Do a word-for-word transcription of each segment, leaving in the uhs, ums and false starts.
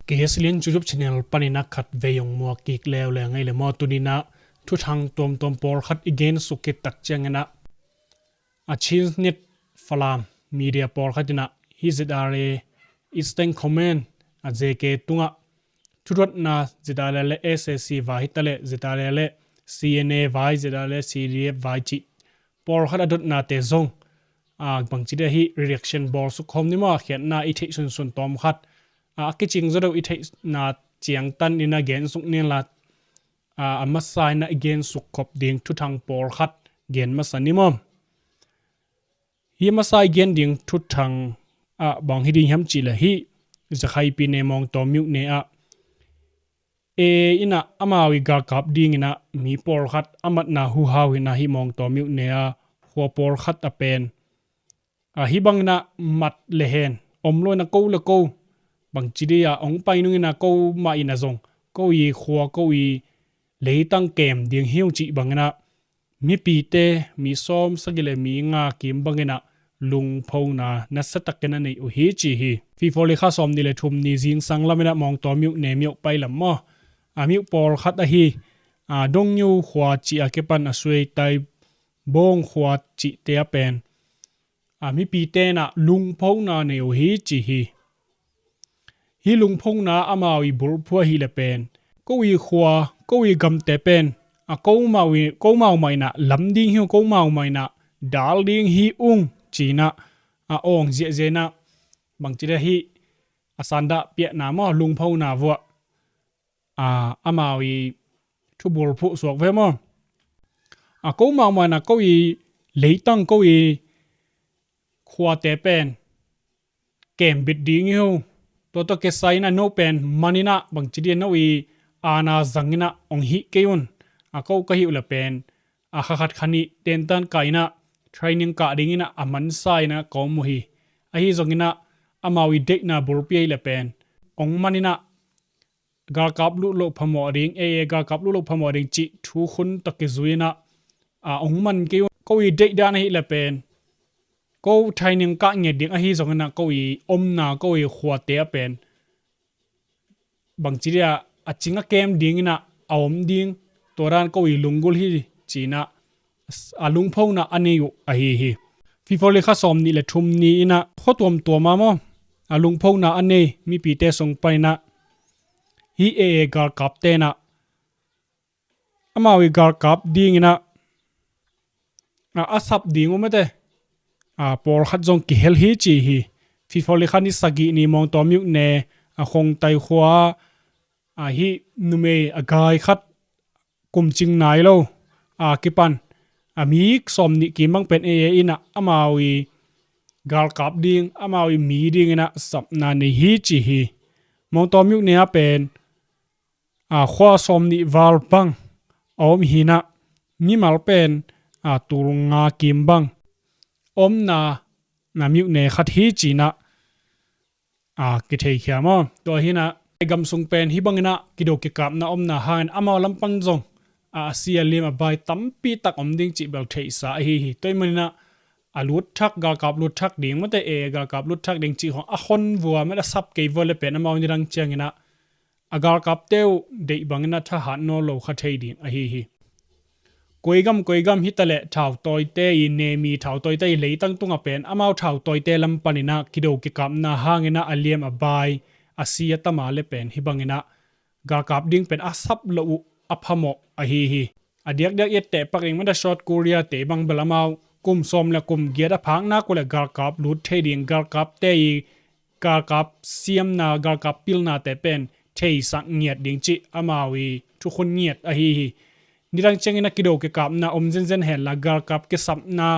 Kei hi Silian YouTube channel panin a khat vei hong muak kik leuleu ing ei le maw. Tuni in a thuthang tuamtuam pawlkhat i gen suk khit tak ciangin a, a Chin Net Falam media pawlkhat in a hih Z R A Eastern Command a J K tungah thudotna Z R A le S A C vai hi ta leh Z R A le C N A vai, Z R A le C D F vai cih pawlkhat a dotnate zong a bangci dia hih reaction bawl suk khawm ni maw, a khiatna i theih sunsun tawmkhat a, a kicing zaw deuh i theihna ciangtan in a gen suk ni la. A, a masa in a i gen suk khop ding thuthang pawlkhat gen masa ni maw. Hih a masa i gen ding thuthang ah bang hi ding hiam cih leh hih Zakhaipine Mawngtaw myone ah A A in a amau i galkap dingin a mi pawlkhat a matna huhau hi in a hih Mawngtaw myone a khua pawlkhat a pen a, hih bangin a mat le hen om lo in a ko le ko bangci dia hong pai nungin a ko mah in a zong ko i khua ko i leitang kem ding hi ung cih bangin a mipite mi sawm sagih le mi nga kim bangin a lungphona nasa takin a nei uh hi ci hi. Fifoli kha sawm nih le thum ni zingsang lamin a Mawngtaw myone myo pai lam maw, a myo pawlkhat ahi a Dongyu khua cih a kipan a Sueitai Bawng khua cihte a pen a mipite in a lungphona nei uh hi ci hi. Hih lungphona amau i bulphuh ahih le pen ko i khua ko i gamte pen a komau i, komau mah in a lam ding hi ung, komau mah in a dal ding hi ung ci in a, a awng ziahziah in a bangci dia hih a sandah piahna maw, lungphona vuah a, amau i thubulphuh suak ve maw. A komau mah in a ko i leitang ko i khuate pen kembit ding hi ung. Tua tawh kisai in a no pen man in a bangci dia no i aana zang in a hong hih kei un. A ko ka hih uh le pen a kha khat kha nih tentan kah in a training kah dingin a a mansa in a ka om uh hi. Ahi zongin a amau i deihna bulpi ahih le pen hong man in a galkap lut loh phamawh ding, A A galkap lut loh phamawh ding cih thu khun tawh kizui in a, a hong man kei uh. Ko i deih dan ahih le pen ko training kah ngiat ding ahi zongin a ko i omna ko i khuate a pen bangci dia a cing a kem dingin a a om ding, tua dan ko i lunggulh hi ci in a, a lungphona a nei uh ahi hi. Fifoli kha sawm nih le thum ni in a khua tuamtuam ah maw a lungphona a nei mipite sung panin a hih A A galkapte in a amau i galkap dingin a, a, a sap ding uh mate a pawlkhat zong kihel hi ci hi. Fifoli kha ni sagih ni Mawngtaw myone a Khongtai khua a hih numei a gai khat kum cing nai lo a kipan a mi sawm nih kim bang pen A A in a amau i galkap ding, amau i mi dingin a sapna nei hi ci hi. Mawngtaw myone a pen a khua sawm nih val bang a om hi in a mimal pen a tul nga kim bang omna na myone khat hi ci in a a kitheikhia maw. Tua hi in a gam sung pen hih bangin a kido kikapna omna hangin amau lam pan zong a, a si a liam a bai tampi tak om ding cih bel theihsa ahi hi. Tua ahih manin a a lut thak, galkap lut thak ding mate, A A galkap lut thak ding cih khong a hon vua mate, a sap kei vua le pen amau nidang ciangin a a galkapte uh deih bangin a thahat nawn lo kha thei ding ahi hi. Koigam koigam hi ta leh thautawite i nemi, thautawite i leitang tungah pen amau thautawite lam panin a kido kikapna hangin a a liam a bai, a si a tam a le pen hih bangin a galkap ding pen a sap loh uh a phamawh ahi hi. A diakdiak i etteh pak ding mate, South Korea te bang bel amau kum sawm le kum giat a phak nak uh le galkap lut thei ding, galkapte i galkap siamna, galkap pilnate pen theisak ngiat ding cih amau i thukhun ngiat ahi hi. Nidang ciangin a kido kikapna om zenzen hen la, galkap kisapna,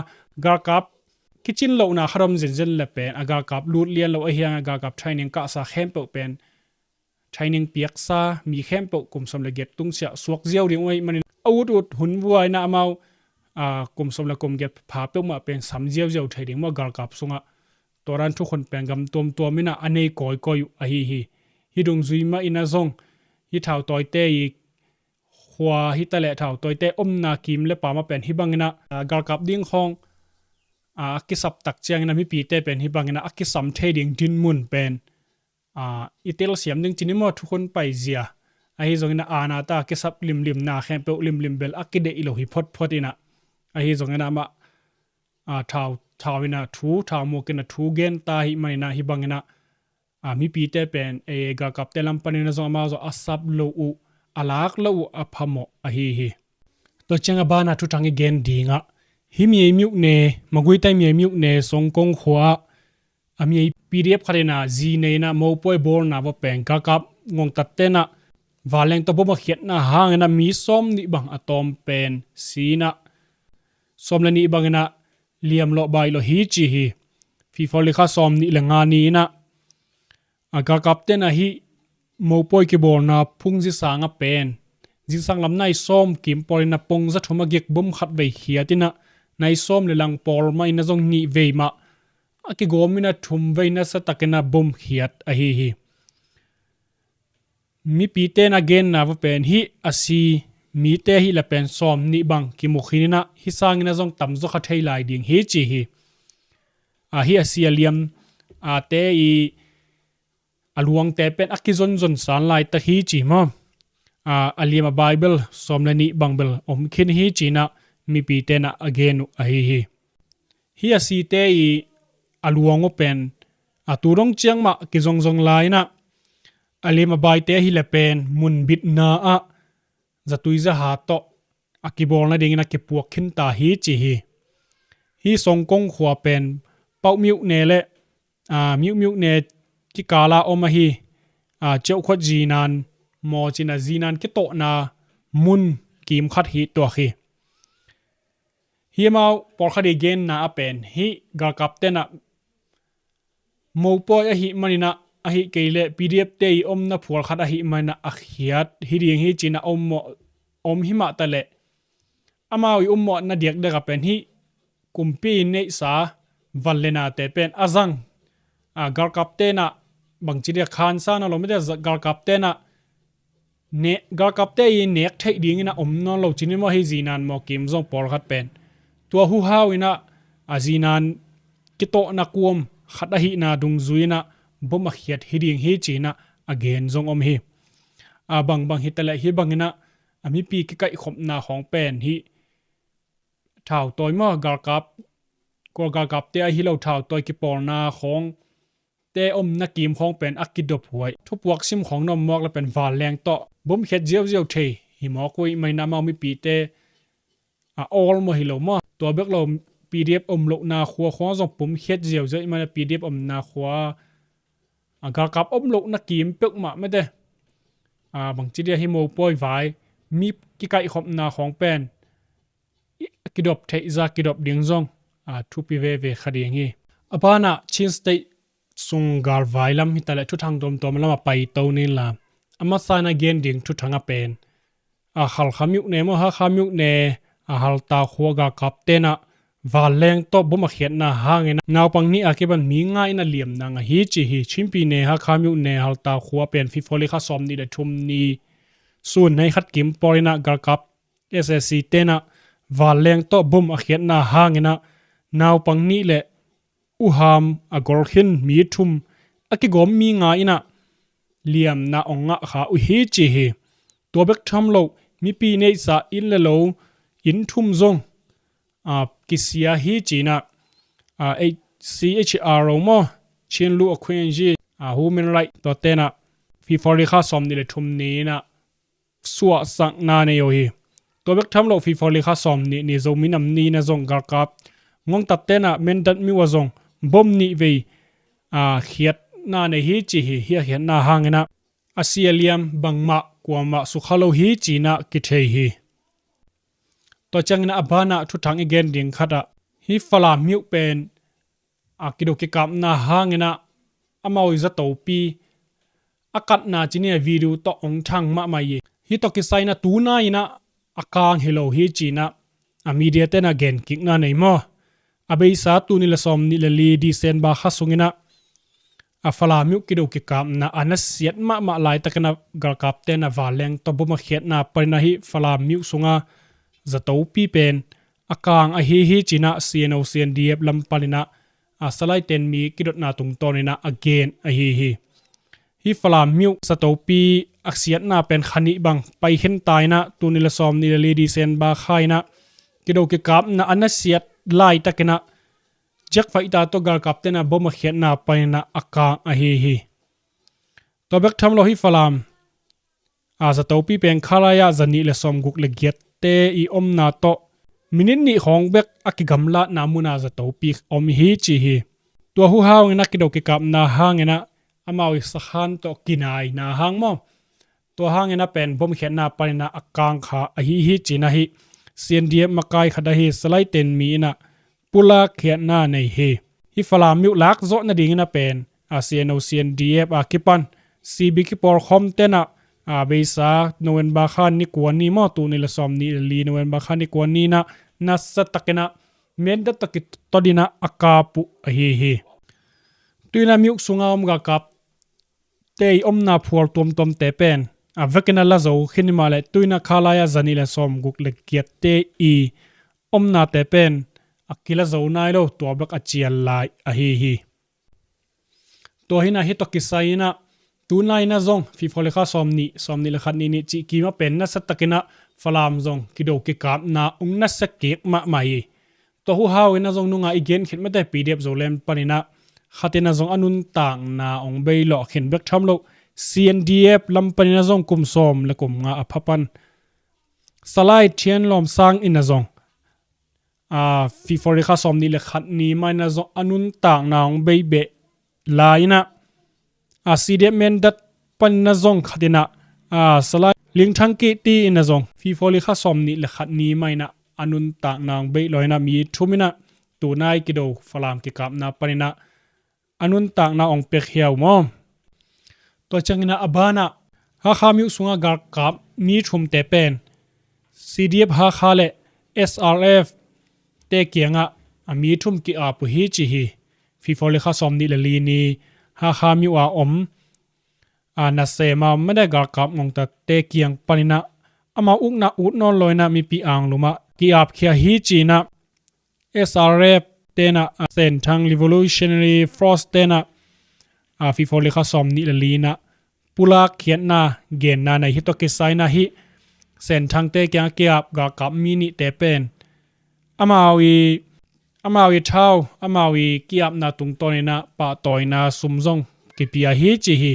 galkap kicin lohna khat om zenzen le pen a galkap lut lian lo ahi hang a galkap training kahsa khempeuh pen training piaksa mi khempeuh kum sawm le giat tungsiah suak ziau ding uh ahih manin a ut ut hun vua in a amau a kum sawm le kum giat pha peuhmah pen sam ziauziau thei ding maw, galkap sungah. Tua dan thukhun pen gam tuamtuam in a a nei kawikawi uh ahi hi. Hih dungzui mah in a zong hih thautawite i khua hi ta leh thautawite omna kim le pam ah pen hih bangin a, a, galkap ding khawng a, a kisap tak ciangin a mipite pen hih bangin a, a kisam thei ding dinmun pen a, i telsiam ding cih ni maw, thukhun paizia. Ahi zongin a, ana ta kisap limlimna khempeuh limlim bel a kideih lo hi photphot in a. Ahi zongin a, amah, a, thau, thau in a thu, thau muk in a thu gen ta ahih manin a, hih bangin a, a, mipite pen, e, galkapte lam panin a zong amau zong a sap lo uh, a lak lo uh a phamawh ahi hi. Tua ciang a ban a thuthang i gen ding ah, hih Mye Myo ne, Maguitay Mye Myo ne, Songkong khua ah, a Mye P D F khat in a zi nei in a mopawi bawlna va pen galkap ngongtatte in a vanleng tawh bom a khiatna hangin a mi sawm nih bang a tawm pen si in a, sawm le nih bangin a liam lawh baih lawh hi ci hi. February kha sawm nih le nga ni in a, a galkapte in a hih mopawi kibawlna phung zisang a pen, zisang lam nai sawm kim pawl in a pong za thum a gik bom khat vei khiat in a, nai sawm le lang pawl mah in a zong nih vei mah a kigawm in a thum vei nasa takin a bom khiat ahi hi. Mipite in a genna va pen hih a si mite hih la pen sawm nih bang kimu khin in a, hih sangin a zong tamzaw kha thei lai ding hi ci hi. A, hih a si a liam, a, te i a luangte pen a kizonzon san laitak hi ci maw? A, a liam a Bible sawm le nih bang bel om khin hi ci in a mipite in a a gen uh ahi hi. Hih a site i a luang uh pen a tu dong ciang mah kizongzong lai in a, a liam a baite hi le pen mun bitna ah zatui zaha tawh a kibawl nadingin a kipuak khinta hi ci hi. Hih Songkong khua pen Pauh Myone le, aa, Myuh Myone kikala om ahi, aa, Ceuhkhuat zinan mawcin a zinan kitawhna mun kim khat hi tuak hi. Hih amau pawlkhat i genna a pen hih galkapten ah mopawi ahih manin ah, ahih kei leh P D F te i omna phual khat ahih manin ah a khiat hi ding hi ci-in ah om mawh, om hi mah ta leh amau i um mawhna diakdiak a pen hih kumpi i neihsa van le nate pen a zang, a, galkapten ah bangci dia khansa na lo mite galkapten ah ne, galkapte i nek theih dingin a om nawn lo ci-in maw, hih zinan mawkim zong pawlkhat pen tua huhau in ah, a, zinan kitawhna kuam khat ahihna dungzui in ah bom a khiat hi ding hi ci-in ah a gen zong om hi. A, bangbang hi ta leh hih bangin ah, a, mipi kikaihkhopna khawng pen hih thautawi maw, galkap, Kawl galkapte ahi lo thautawi kipawlna khawng te omna kim khawng pen a kidop huai. Thupuak sim khawng na om mawk le pen vanleng tawh bom khiat ziauziau thei hi mawk uh ahih manin ah amau mipite a awl maw hi lo maw. Tua bek lo P D F om lohna khua khawng zong bom khiat ziauziau ahih manin ah P D F omna khua, a, galkap om lohna kim peuhmah mete, a, bangci dia hih mopawi vai mi kikaihkhopna khawng pen a kidop theih zah kidop ding zong, a, thupi veve kha ding hi. A banah Chin State sung galvai lam hi ta leh thuthang tuamtuam lam a paito ni in la, a masa in a gen ding thuthang a pen, a, Halkha Myone maw, Hakha Myone, a, Halta khua galkapten ah vanleng tawh bom a khiatna hangin ah naupang nih a kipan mi nga in a liamna ngah hi ci hi. Chin Pyine Hakha Myone Halta khua pen February kha sawm nih le thum ni sun hei khat kim pawl in ah galkap S A C ten ah vanleng tawh bom a khiatna hangin ah naupang nih le uham a gol khin mi thum a kigawm mi nga in ah liamna ong ngah kha uh hi ci hi. Tua bek tham lo mipi neihsa inn le lo inn thum zong, a, kisia hi ci-in ah, a, C H R O maw, Chin Lu Akhwinji, a, Human Right tuaten ah February kha sawm nih le thum ni in ah suahsakna nei uh hi. Tua bek tham lo February kha sawm nih ni Zomi Nam Ni in ah zong galkap ngongtatten ah Mindat Myo ah zong bom nih vei, a, khiatna nei hi ci hi. Hih a khiatna hangin ah a si a liam bangmah kuamah sukha lo hi ci-in ah kithei hi. Tua ciangin ah a banah thuthang i gen ding khat ah hih Falam Myo pen, a, kido kikapna hangin ah amau i zatopi a katna ci-in ah video tawh ong thang mahmah hi. Hih tawh kisai in ah tu nai-in ah a kang hi lo hi ci-in ah, a, media ten ah gen kikna nei maw. A beisa tul nih le sawm nih le li December kha sungin ah, a, Falam Myo kido kikapna a nasiat mahmah laitakin ah galkapten ah vanleng tawh bom a khiatna panin ah hih Falam Myo sunga zatopi pen a kang ahi hi ci-in ah C N O C N D F lam panin ah, a, Salaiten mi kidotna tungtawnin ah a gen ahi hi. Hih Falam miuh zatopi a siatna pen kha nih bang pai khin ta in ah, tul nih le sawm nih le li December kha in ah kido kikapna a na siat laitak in ah jet fighter tawh galkapte'n ah bom a khiatna panin ah a kang ahi hi. Tua bek tham lo, hih Falam a zatopi pen kha lai ah za nih le sawm guk le giatte i omna tawh minit nih khawng bek a kigamlatna mun ah zatopi om hi ci hi. Tua huhau in ah kido kikapna hangin ah amau i sakhan tawh kinaina hang maw, tua hangin ah pen bom khiatna panin ah a kang kha ahi hi ci-in ah hih C N D F makai khat ahi Salai Tenmi in ah pulak khiatna nei hi. Hih Falam miuh lak zawh nadingin ah pen a C N O C N D F a kipan C B kipawlkhawmte'n ah a beisa November kha ni kua ni maw, tul nih le sawm nih le li November kha ni kua ni in ah nasa takin ah Mindat tawh kiton in ah a kap uh ahi hi. Tu in ah miuh sunga om galkapte i omna phual tuamtuamte pen a vekin ah la zo khin hi mah leh, tu in ah kha lai ah za nih le sawm guk le giatte i omnate pen a kila zo nai lo, tua bek a cial lai ahi hi. Tua hi in ah hih tawh kisai in ah tunai in ah zong February kha sawm nih, sawm nih le khat ni nih cih kim ah pen nasa takin ah Falam zong kido kikapna ong nasa kik mahmah hi. Tua huhau in ah zong nunga i gen khit mate, P D F Zoland panin ah khat in ah zong a nuntakna ong bei lawh khin bek tham lo, C N D F lam panin ah zong kum sawm le kum nga a pha pan Salai Thian Lawm Sang in ah zong a February kha sawm nih le khat ni mah in ah zong a nuntakna ong bei beh lai in ah, a C D F Mindat panin ah zong khat in ah a Salai Ling Thang Kiti in ah zong February kha sawm nih le khat ni mah in ah a nuntakna ong bei lawh in ah mi thum in ah tunai kido Falam kikapna panin ah a nuntakna ong pia khia uh maw. Tua ciangin ah a ban ah Hakha miuh sunga galkap mi thumte pen C D F Hakha le S R F te kiangah a mi thum ki-ap uh hi ci hi. February kha sawm nih le li ni Hakha miuh a om a nasem a om mate galkap ngongtate kiang panin ah amau ukna ut nawn lo in ah mipi anglum ah ki-ap khia hi ci-in ah S R F te'n ah, a Senthang Revolutionary Force te'n ah, a February kha sawm nih le li in ah pulak khiatna genna nei hi. Tua kisai in ah hih Senthangte kiangah ki-ap galkap mi nihte pen amau i, amau i thau, amau i ki-apna tungtawn in ah pahtawina sum zong kipia hi ci hi.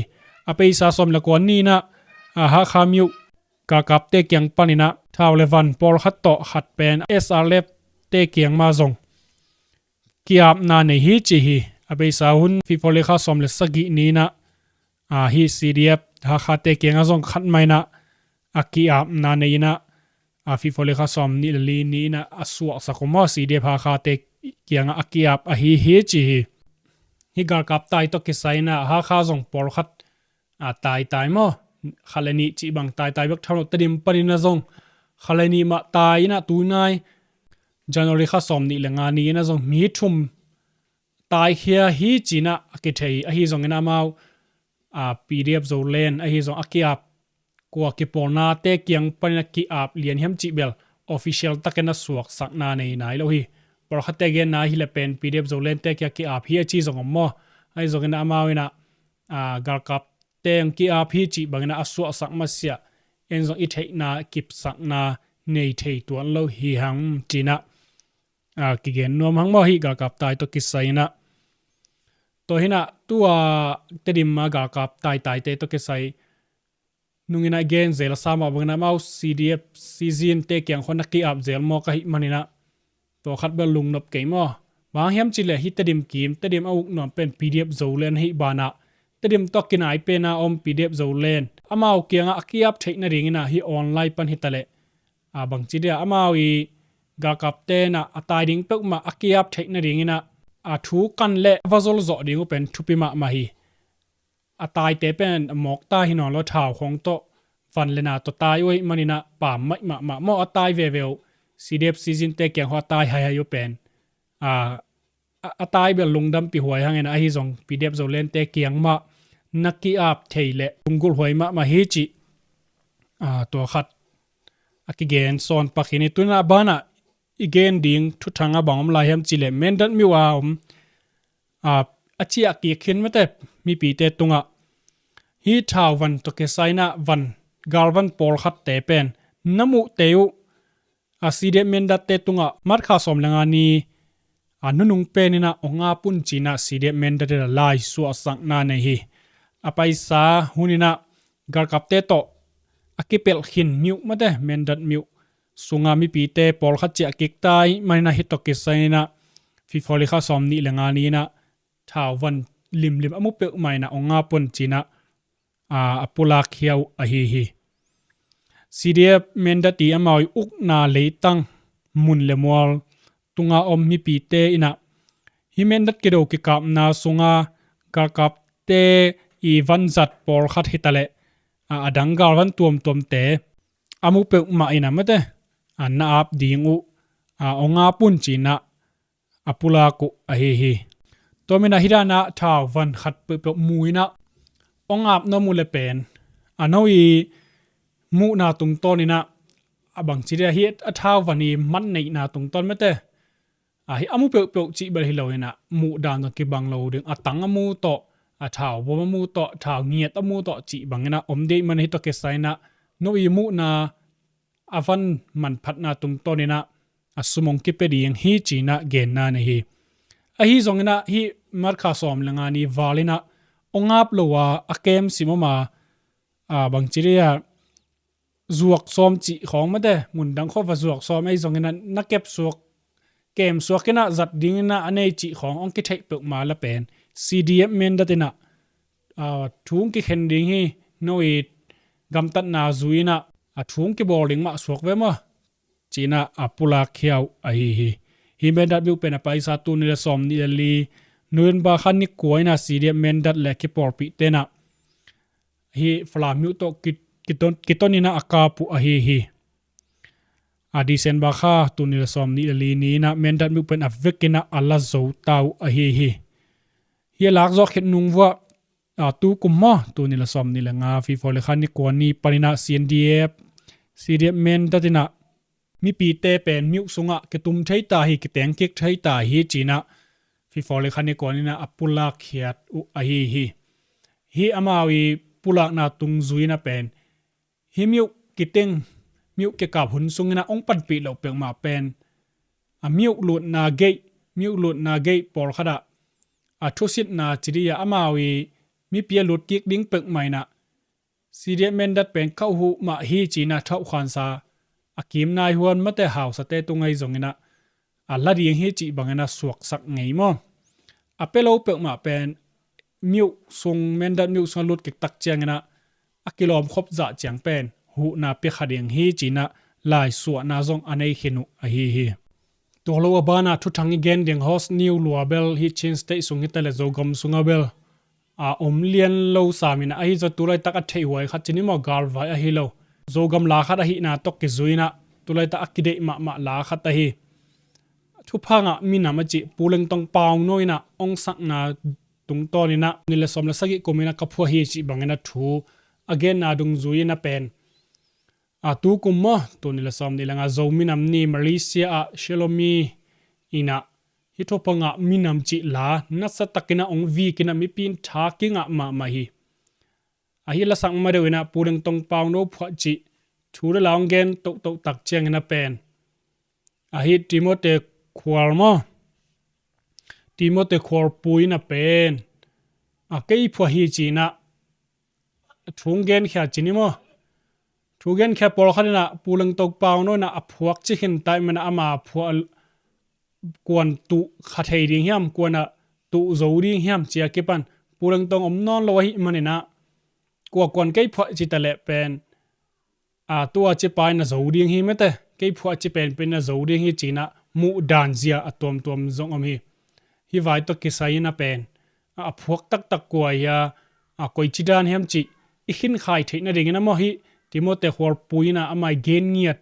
A beisa sawm le kua ni in ah a Hakha miuh galkapte kiang panin ah thau le van pawlkhat tawh khat pen S R F te kiang mah zong ki-apna nei hi ci hi. A beisa hun February kha sawm le sagih ni in ah a hih C D F Hakhate kiangah zong khat mah in ah a ki-apna nei in ah a February kha sawm nih le li ni in ah a suaksak uh maw, C D F Hakhate kiangah a ki-ap ahi hi ci hi. Hih galkap tai tawh kisai in ah Hakha zong pawlkhat a taitai maw, kha le nih cih bang taitai bek tham lo, Tedim panin ah zong kha le nih mah tai in ah tunai January kha sawm nih le nga ni in ah zong mi thum taikhia hi ci-in ah a kithei hi. Ahi zongin ah amau a P D F Zoland ahi zong a ki-ap kua kipawlnate kiang panin a ki-ap lian hiam cih bel official takin a suaksakna nei nai lo hi. Pawlkhatte genna hi leh pen P D F Zolandte kiang a ki-ap hi a ci zong om maw. Ahi zongin ah amau in ah a galkapte ang ki-ap hi cih bangin ah a suaksak masiah en zong i theihna kipsakna nei thei tuan lo hi hang ci-in ah a kigen nuam hang maw, hih galkap tai tawh kisai in ah. Tua hi in ah tua Tedim a galkap taitaite tawh kisai nung in ah gen zel a sa mah bangin ah amau C D F Sizin te kiang khawng a ki-ap zel mawk ahih manin ah tua khat bel lungnop kei maw. Bang hang hiam cih leh hih Tedim kim, Tedim a uk nuam pen P D F Zoland ahih banah Tedim tawh kinai pen a om P D F Zoland amau kiangah a ki-ap theih nadingin ah hih online pan hi ta leh a bangci dia amau i galkapte in ah a tai ding peuhmah a ki-ap theih nadingin ah a thu kan leh va zol zawh ding uh pen thupi mahmah hi. A taite pen a mawk tai hi nawn lo, thau khawng tawh van le na tawh tai uh ahih manin ah pam maih mahmah maw, a tai veve uh. C D F Sizin te kiang khawng a tai haihai uh pen a, a, a tai bel lungdampih huai hangin ah ahi zong P D F Zolandte kiang mah na ki-ap thei leh lunggulh huai mahmah hi cih a, tua khat a kigen sawn pak hi ni. Tu in ah a banah i gen ding thuthang ah bang om lai hiam cih leh Mindat myo a om a, a ciah kik khin mate mipite tungah Hih thau van tawh kisai inah van, galvan pawlkhatte pen na muhte uh, a C D F Mindat te tungah March kha sawm le nga ni a nunung pen inah ong ap un ci inah C D F Mindat inah lai suahsakna nei hi. A paisa hun inah galkapte tawh a kipelh khin myuh mate, Mindat myuh sunga mipite pawlkhat ciah kik ta ahih man inah hih tawh kisai inah February kha sawm nih le nga ni inah thau van limlim a mu peuhmah inah ong ap un ci inah a, a pulak khia uh ahi hi. C D F Mindat i amau i ukna leitang mun le mual tunga om mipite inah hih Mindat kido kikapna sunga galkapte i vanzat pawlkhat hitaleh a, a dang galvan tuamtuamte a mu peuhmah inah mate, a, na ap ding uh a, ong ap un ci inah a pulak uh ahi hi. Tua man inah hih dan a thau van khat peuhpeuh mu inah ong ap nuam uh le pen a, no i muhna tungtawn inah a bangci dia hih a thau van i man neihna tungtawn mate, a, hih a mu peuhpeuh cih bel hi lo inah muh dan tawh kibang lo ding, a tang a mu tawh, a thau bawm a mu tawh, thau ngiat a mu tawh cih bang inah om ding ahih man hih tawh kisai inah no i muhna a van manphatna tungtawn inah a sum ong kipia ding hi ci inah genna nei hi. Ahi zong inah hih March kha sawm le nga ni val inah ong ap lo a, a kem sim om a, a, bangci dia zuak sawm cih khawng mate, mun dang khawng va zuak sawm ahi zong inah na kep suak, kem suak inah zat ding inah a nei cih khawng ong kitheih peuhmah le pen C D F Mindat inah a, thu ong kikhen ding hi, no i gamtatna zui inah a thu ong kibawl ding mah suak ve maw ci inah a pulak khia uh ahi hi. Hih Mindat myuh pen a paisa tul nih le sawm nih le li November kha ni kua inah C D F Mindat le kipawlpihte inah hih Falam myuh tawh ki, kiton, kiton inah a kap uh ahi hi. A, December kha tul nih le sawm nih le li ni inah Mindat myuh pen a vek inah a la zo ta uh ahi hi. Hih a lak zawh khit nung vuah, a, tu kum maw, tul nih le sawm nih le nga February kha ni kua ni pan inah C N D F, C D F Mindat inah mipite pen myuh sungah kitum thei ta hi, kiteng kik thei ta hi ci inah February kha ni kua ni inah a pulak khiat uh ahi hi. Hih amau i pulakna tung zui inah pen hih myuh kiteng, myuh kikap hun sung inah ong panpih loh peuhmah pen a, myuh lutna gate, myuh lutna gate pawlkhat ah a, thusitna ci dia amau i mipi a lut kik ding peuhmah inah C D F Mindat pen kah uh mah hi ci inah thauhkhansa a kim nai huan mate hausate tung ahi zong inah a la ding hi cih bang inah suaksak ngei maw. A pia lo peuhmah pen myuh sung, Mindat myuh sung a lut kik tak ciang inah a kilawm khop zah ciang pen huhna pia kha ding hi ci inah lai suahna zong a nei khin uh ahi hi. Tua lo a banah thuthang i gen ding host niu lua bel hih Chin State sung hitaleh Zogam sungah bel a, om lian lo sam inah ahi zong tulaitak a theih huai khat ci ni maw, galvai ahi lo. Zogam la khat ahihna tawh kizui inah tulaitak a kideih mahmah la khat ahi. Thupha ngah minam a cih Pu Lengtong Pauno inah ong sakna tungtawn inah tul nih le sawm le sagih kum inah ka phuah hi cih bang inah thu a genna dungzui inah pen a, tu kum maw, tul nih le sawm nih le nga Zo minam ni Malaysia ah Shillong mi inah hih thupha ngah minam cih la nasa tak inah ong vik inah mipi in tha kingah mahmah hi. Ahi lasak ma deuh inah Pu Lengtong Pauno phuah cih thu le la ong gen tohtoh tak ciang inah pen ahi Timothy Khual maw, Timothy Khual Pu inah pen a, kei phuah hi ci inah thu ong genkhia ci ni maw. Thu genkhia pawlkhat inah Pu Lengtong Pauno inah a phuak ci khin ta ahih man inah ama phuah kuan tuh kha thei ding hiam, kuan ah tuh zo ding hiam ci a kipan Pu Lengtong om nawn lo ahih man inah kua kuan kei phuah ci taleh pen a, tua ci pa in a zo ding hi mate, kei phuah ci penpen in a zo ding hi ci inah muh dan zia a tuamtuam zong om hi. Hih vai tawh kisai inah pen a, a phuak taktak kua hi a, a, koici dan hiam cih i khinkhai theih nading inah maw, hih Timothy Khual Pu inah ama i gen ngiat,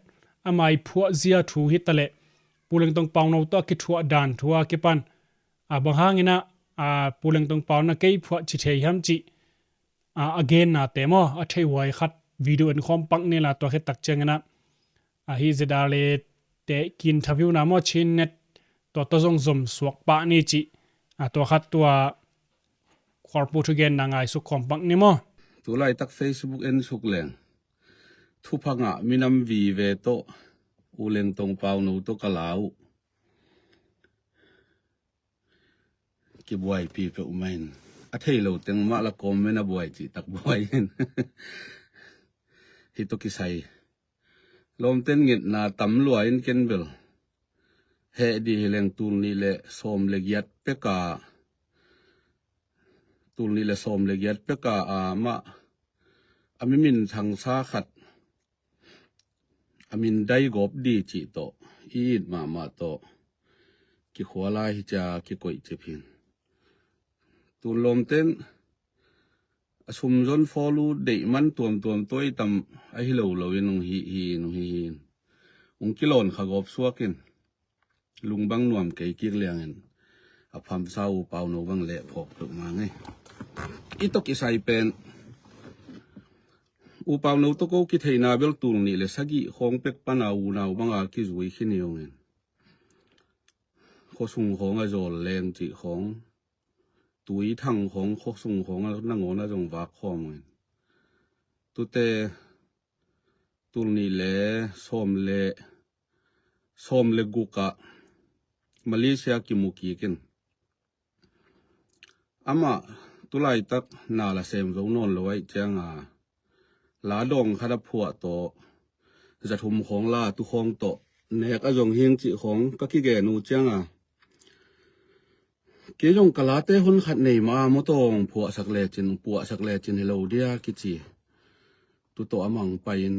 ama i phuah zia thu hitaleh Pu Lengtong Pauno tawh a kithuah dan thu a kipan a, bang hang inah a, Pu Lengtong Pauno inah kei phuah ci thei hiam cih a, a gennate maw, a theih huai khat video en khawm pak ni la, tua khit tak ciang inah ahi Z R A te ki interview na maw, Chin Net tua tawh zong zom suak pah ni cih a, tua khat tua Khual Pu thugenna ngaisuk khawm pak ni maw. Tu laitak Facebook en suk leng, thupha ngah minam vive tawh U Lengtong Pauno tawh ka la uh. Kibuaipi peuhmah in, a thei lo teng mah la kawm men a buai cih tak buai in. Hih tawh kisai lawmten ngetna tam lua in ken bel heh dih hi leng tul nih le sawm le giat peka, tul nih le sawm le giat peka amah a mi minthangsa khat a min dai gawp dih cih tawh i it mahmah tawh kikhual a hi cia kikoih cip hin. Tun lawmten a sum zon fawl uh deih man tuamtuam tuai tam ahi lo lo in hong hi hi in hong hi hi in hong kilawn kha gawp suak in lungbang nuam kei kik liangin a phamsa U Pauno bang leh phawk peuhmah ngei. I tawh kisai pen U Pauno tawh ko kitheihna bel tul nih le sagih khawng pek pana unau banga kizui khin hi hong in khuasung khawng a zawl leng cih khawng, tui thang khawng khuasung khawng a nangawn a zong vak khawm hong in. Tute tul nih le sawm le sawm le guk ah Malaysia kimu kik in. Amah tu laitak na la sem zo nawn lo ahih cianga la dawng khat a phuah tawh zathum khawng la tu khawng tawh nek a zong hing cih khawng ka kigen uh cianga kei zong ka late hon khat nei ma mawtaw hong phuahsak lecin, puahsak lecin hi lo dia kici. Tu tawh amah hong pai in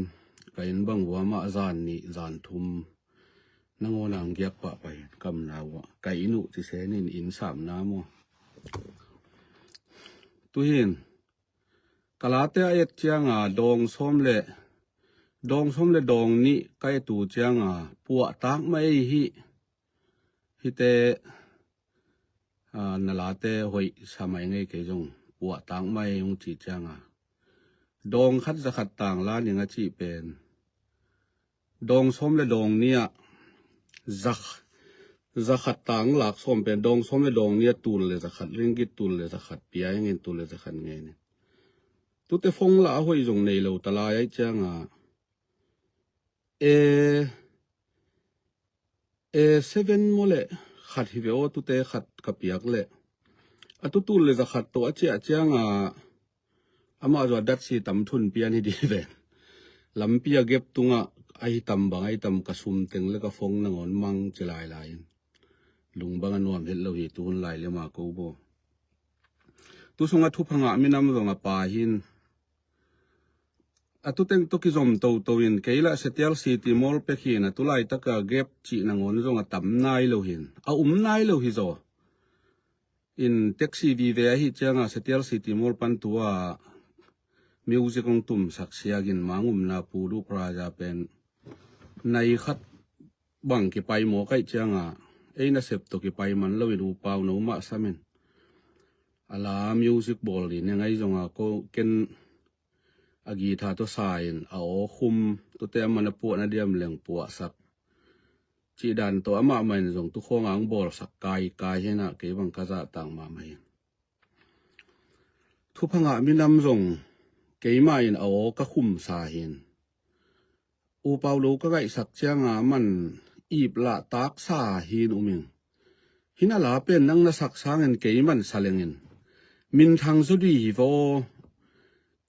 ka inn bang uh amah zan nih zan thum nangawn a hong giak pahpah in ka omna uh ah ka inn uh ci sen in inn samna maw. Tuhin ka late a et cianga dawng sawm le dawng sawm le dawng nih ka et uh cianga puahtak mah ei hih. Hihte na late hoih sa mai ngei kei zong puahtak mah ei hong ci cianga dawng khat za khat tang la ning a cih pen dawng sawm le dawng nih ah za za khat tang lak sawm pen dawng sawm le dawng nih ah tul le za khat ringgit tul le za khat pia hingin tul le za khat ngen in. Tute phone lah a hoih zong nei lo ta lai ahih cianga e e seven maw le khat hi ve aw, tute khat ka piak leh a tu tul le za khat tawh a ciah cianga amah zua datsi tam thun pian hi dih ve. Lampi a gep tungah ahi tam bang ahi tam ka sum teng le ka phone nangawn mang ci lailai in lungbang a nuam het lo hi tuhun lai le ma ko bo. Tu sungah thupha ngah minam zong a pa hin a tu teng tawh kizom toto in kei lah Setial City Mall pek hin a tu laitaka gep cih nangawn zong a tam nai lo hin a um nai lo hi zaw. In taxi vive ahi cianga Setial City Mall pan tua music hong tumsak siagin mangumna Pu Duh Praja pen nai khat bang kipai mawk aih cianga ei nasep tawh kipai man loin U Pauno mah samin a la music bawl dih ne ngai zonga ko ken a guitar tawh sa in a aw khum tute a man a puahna diam leng puahsak cih dan tawh amah mah in zong tu khawng ang bawlsak kaikai hinah kei bang ka zahtak mahmah hin. Thupha ngah minam zong keimah in a aw ka khumsa hin. U Pauno ka ngaihsak cianga man ip lah taksa hin um ing. Hina la pen nang na sak sangin kei man sa lengin minthang zaw dih hi vaw.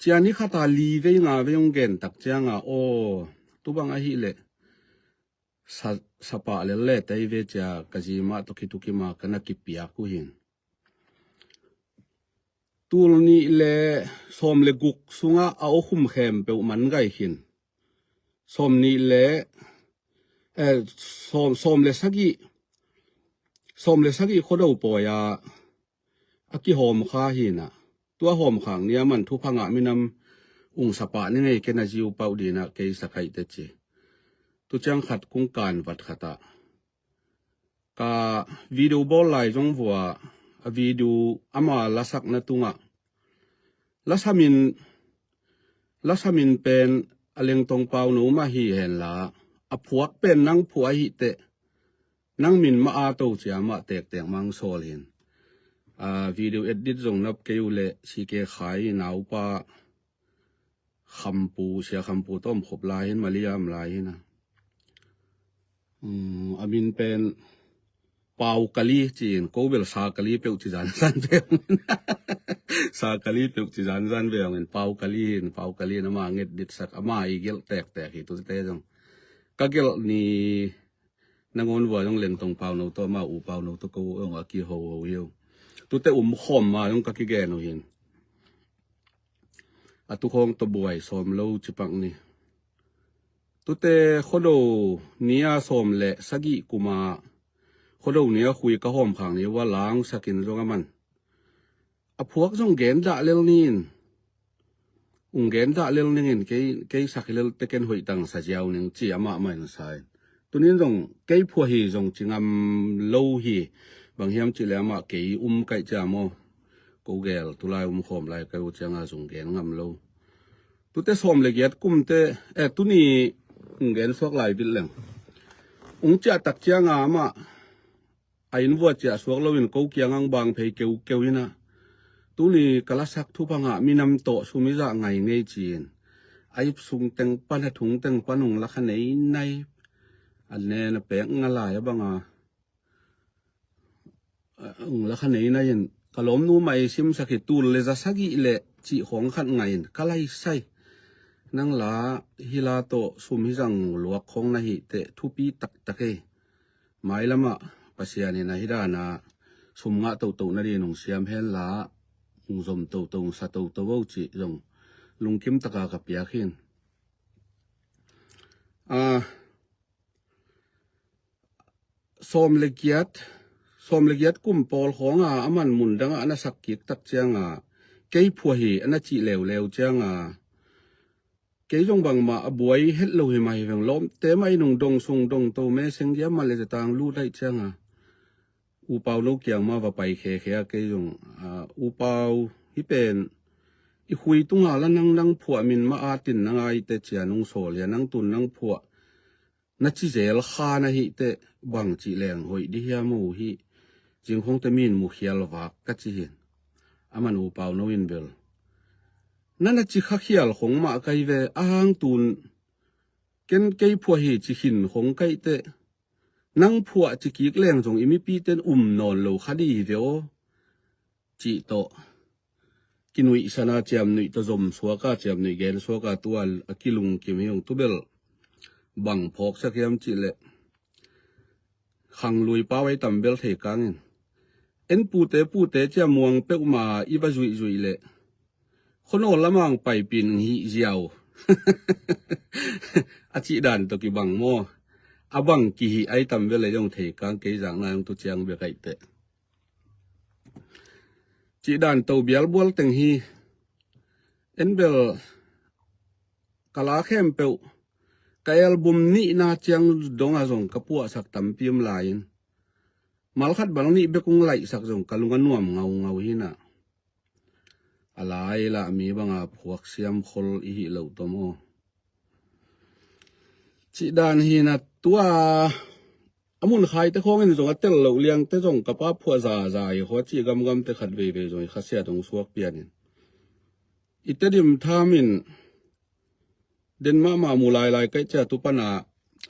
Ciani khata li vei nga vei hong gen tak cianga aw tubang ahih leh sa, sapah lel le tei ve cia ka zi mah tawh kitukim a ka na kipiak uh hin. Tul nih le sawm le guk sungah a aw khum khempeuh man gai khin. Sawm nih le eh, sawm, sawm le sagih sawm le sagih khuado pawi a a kihawm kha hinah tua hawm khak nia man thupha ngah minam ungsapah ni ngei ken a ziu pauh dinah kei sakaih teci. Tu ciang khat kung kan vat khatah ka video bawl lai zong vua a video ama lasakna tungah lasamin lasamin pen a Lengtong Pauno mah hi henla a phuak pen nang phuak ahih teh nang min mah a to cia mah tektek mang sawl hin. A video edit zong nap kei uh leh C K Khai naupa Khampu, Sia Khampu tawh om khop lai hin, Malia om lai hin a. Um, a min pen Pau Kali ci-in, ko bel Sa Kali peuh ci zanzan ve ung. Sa Kali peuh ci zanzan ve ung in, Pau Kali hin, Pau Kali in ama nget ditsak, ama i gelh tektek hi tute zong. Ka gelh ni nangawn vua zong Lengtong Pauno tawh, ama u Pauno tawh ko zong a kihoho hi uh. Tute um khawm ma zong ka kigen uh hin. A tukhawng tawh buai sawm lo cipak ni. Tute Khuado ni a sawm le sagih kuma, Khuado ni a khui ka hawm khak ni ua langsakin zong aman a phuak zong gen dah lel ning. Ung gen dah lel ning in, kei, kei sak hi lel te ken hoih tang sa ziau ning ci amah mah in sa in. Tunin zong kei phuah hi zong ci ngam lo hi. Bang hiam cih leh amah kei um kaih cia maw. Ko gel tulai um khawm lai ka uh cianga zong gen ngam lo. Tute sawm le giat kumte, eh, tuni ung gen suak lai bil leng. Ung ciah tak cianga amah a inn vua ciah suak loin ko kiang ang bang phei keukeu in a. Tuni ka lasak thupha ngah minam tawh sum i zah ngai ngei ci-in a ip sung teng pan, a thung teng pan ung lakha nei nai. A nen a pek nga lai a banga, a, ung lakha nei nai in ka lawmnu mah i simsak hi, tul le za sagih le cih khawng khat ngai in ka laisai. Nang la hi la tawh sum hi zang luak khawng na hi teh thupi taktak ei. Mailamah Pasian in a hi dana sum ngah tohtoh nadin ung siam hen la, ung zom tohtoh, ung sa tohtoh vo cih zong lungkim taka ka piak hin. A, sawm le giat, sawm le giat kum pawl khawnga aman mun dangah a na sak kik tak cianga kei phuah hi a na cih leuleu cianga kei zong bangmah a buai het lo hi mah hi veng. Lawmte mah in ung dong sung dong to meseng giam mah le zetang lut aih cianga U Pauno kiang mah va pai khekhe a kei zong, a, U Pau hi pen i khui tunga la nang, nang phuah min mah atin nang aite cia nung sawl hia, nang tun nang phuah na ci zel kha na hih teh bang cih leng hoih di hiam uh hi. Zingkhawngte min mu khial vak ka ci hin. Aman U Pauno in bel na na ci kha khial khong mah kai ve, a hang tun ken kei phuah hi ci khin khong kaih teh nang phuah ci kik leng zong i mipite in um nawn lo kha di hi ve aw. Cih tawh kinuihsana ciamnuih tawh zom suaka, ciamnuih gen suaka tua a kilungkim hi ung. Tubel bang phawksak hiam cih leh khanglui pau ei tam bel thei kangin en pute pute cia muang peuhma i va zuihzuih leh khuanawl lamang paipin hih ziau a cih dan tawh kibang maw? A bang kihih ai tam bel ei zong thei kang, kei zakna zong tu ciang bek aih teh. Cih dan to bialbual teng hi. En bel ka la khempeuh ka album nihna ciang donga zong ka puahsak tampi om lai-in malkhat bang nih bek ung laihsak zong ka lung a nuam ngaungau hi na. A lai lah mi banga phuak siam khol i hih loh tawm aw. Cih dan hi na tua a mun khaite khawngin zong a tel loh liangte zong ka pa phuah zaza hi khaw cih gamgamte khat veivei zong i khasiat hong suak pianin i Tedim thamin den mahmah mu lailai kaih cia tu pana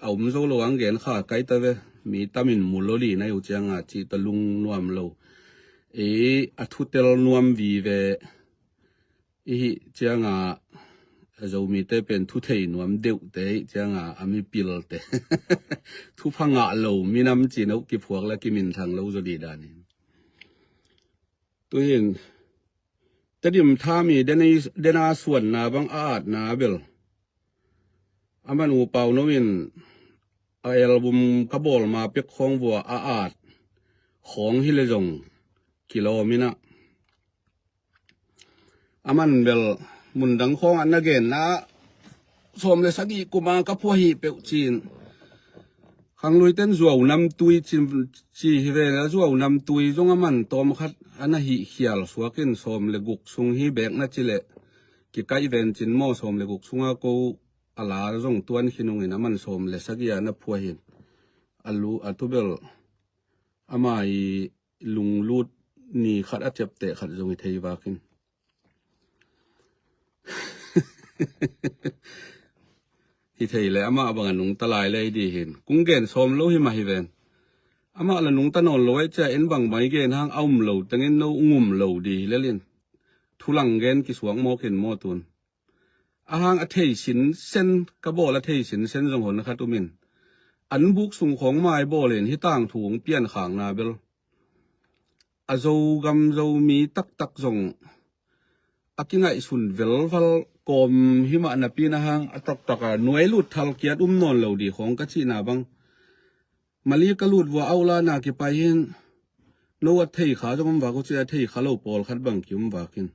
a um zo lo ang gen kha kai ta ve. Mi tamin mu lo li na uh cianga cih ta lung nuam lo. Ei a thutel nuam vive i hih cianga Zomite pen thu thei nuam deuhte hih cianga a mipilte thupha ngah lo minam cin uh kiphuak la kiminthang lo zaw dih danin. Tuhin Tedim thamin dena suanna bang a atna bel aman U Pauno in a album ka bawl ma pek khawng vua a at khawng hi le zong kilawm inah aman bel mundang khawngah na genna sawm le sagih kuma ka phuah hi peuh cin. Khangluiten zuau namtui ci hi ve, a zuau namtui zong a man tawmkhat a na hih khial suakin sawm le guk sung hi bek na ci leh kikaih ven cin maw, sawm le guk sunga ko a la zong tuan khin ungin a man sawm le sagih a na phuah hin. A lu a tubel ama i lunglut ni khat a ciapteh khat zong i thei vakin. Hi thei le amah bang a nungta lai le i di hin kung gen sawm lo hi mah hi ven. Amah la nungta nawn lo ai cia en bang mai gen hang a um lo tengin no ung um lo di hi lelin. Thulang gen kisuak mawkin maw tun. A hang a thei sinsen ka bawl a thei sinsen zong hon khat umin. An buk sung khawng mai bawlin hi tangthu hong pian khakna bel. A Zogam Zomi taktak zong a kingaihsun velval kawm hi mah napi na hang a taktak a nuai lut thal kiat um nawn lo di khawng ka cihna bang. Mali ka lut vua auh lana kipai hin no a thei kha zong um vak uh ci a thei kha lo pawlkhat bang ki um vakin.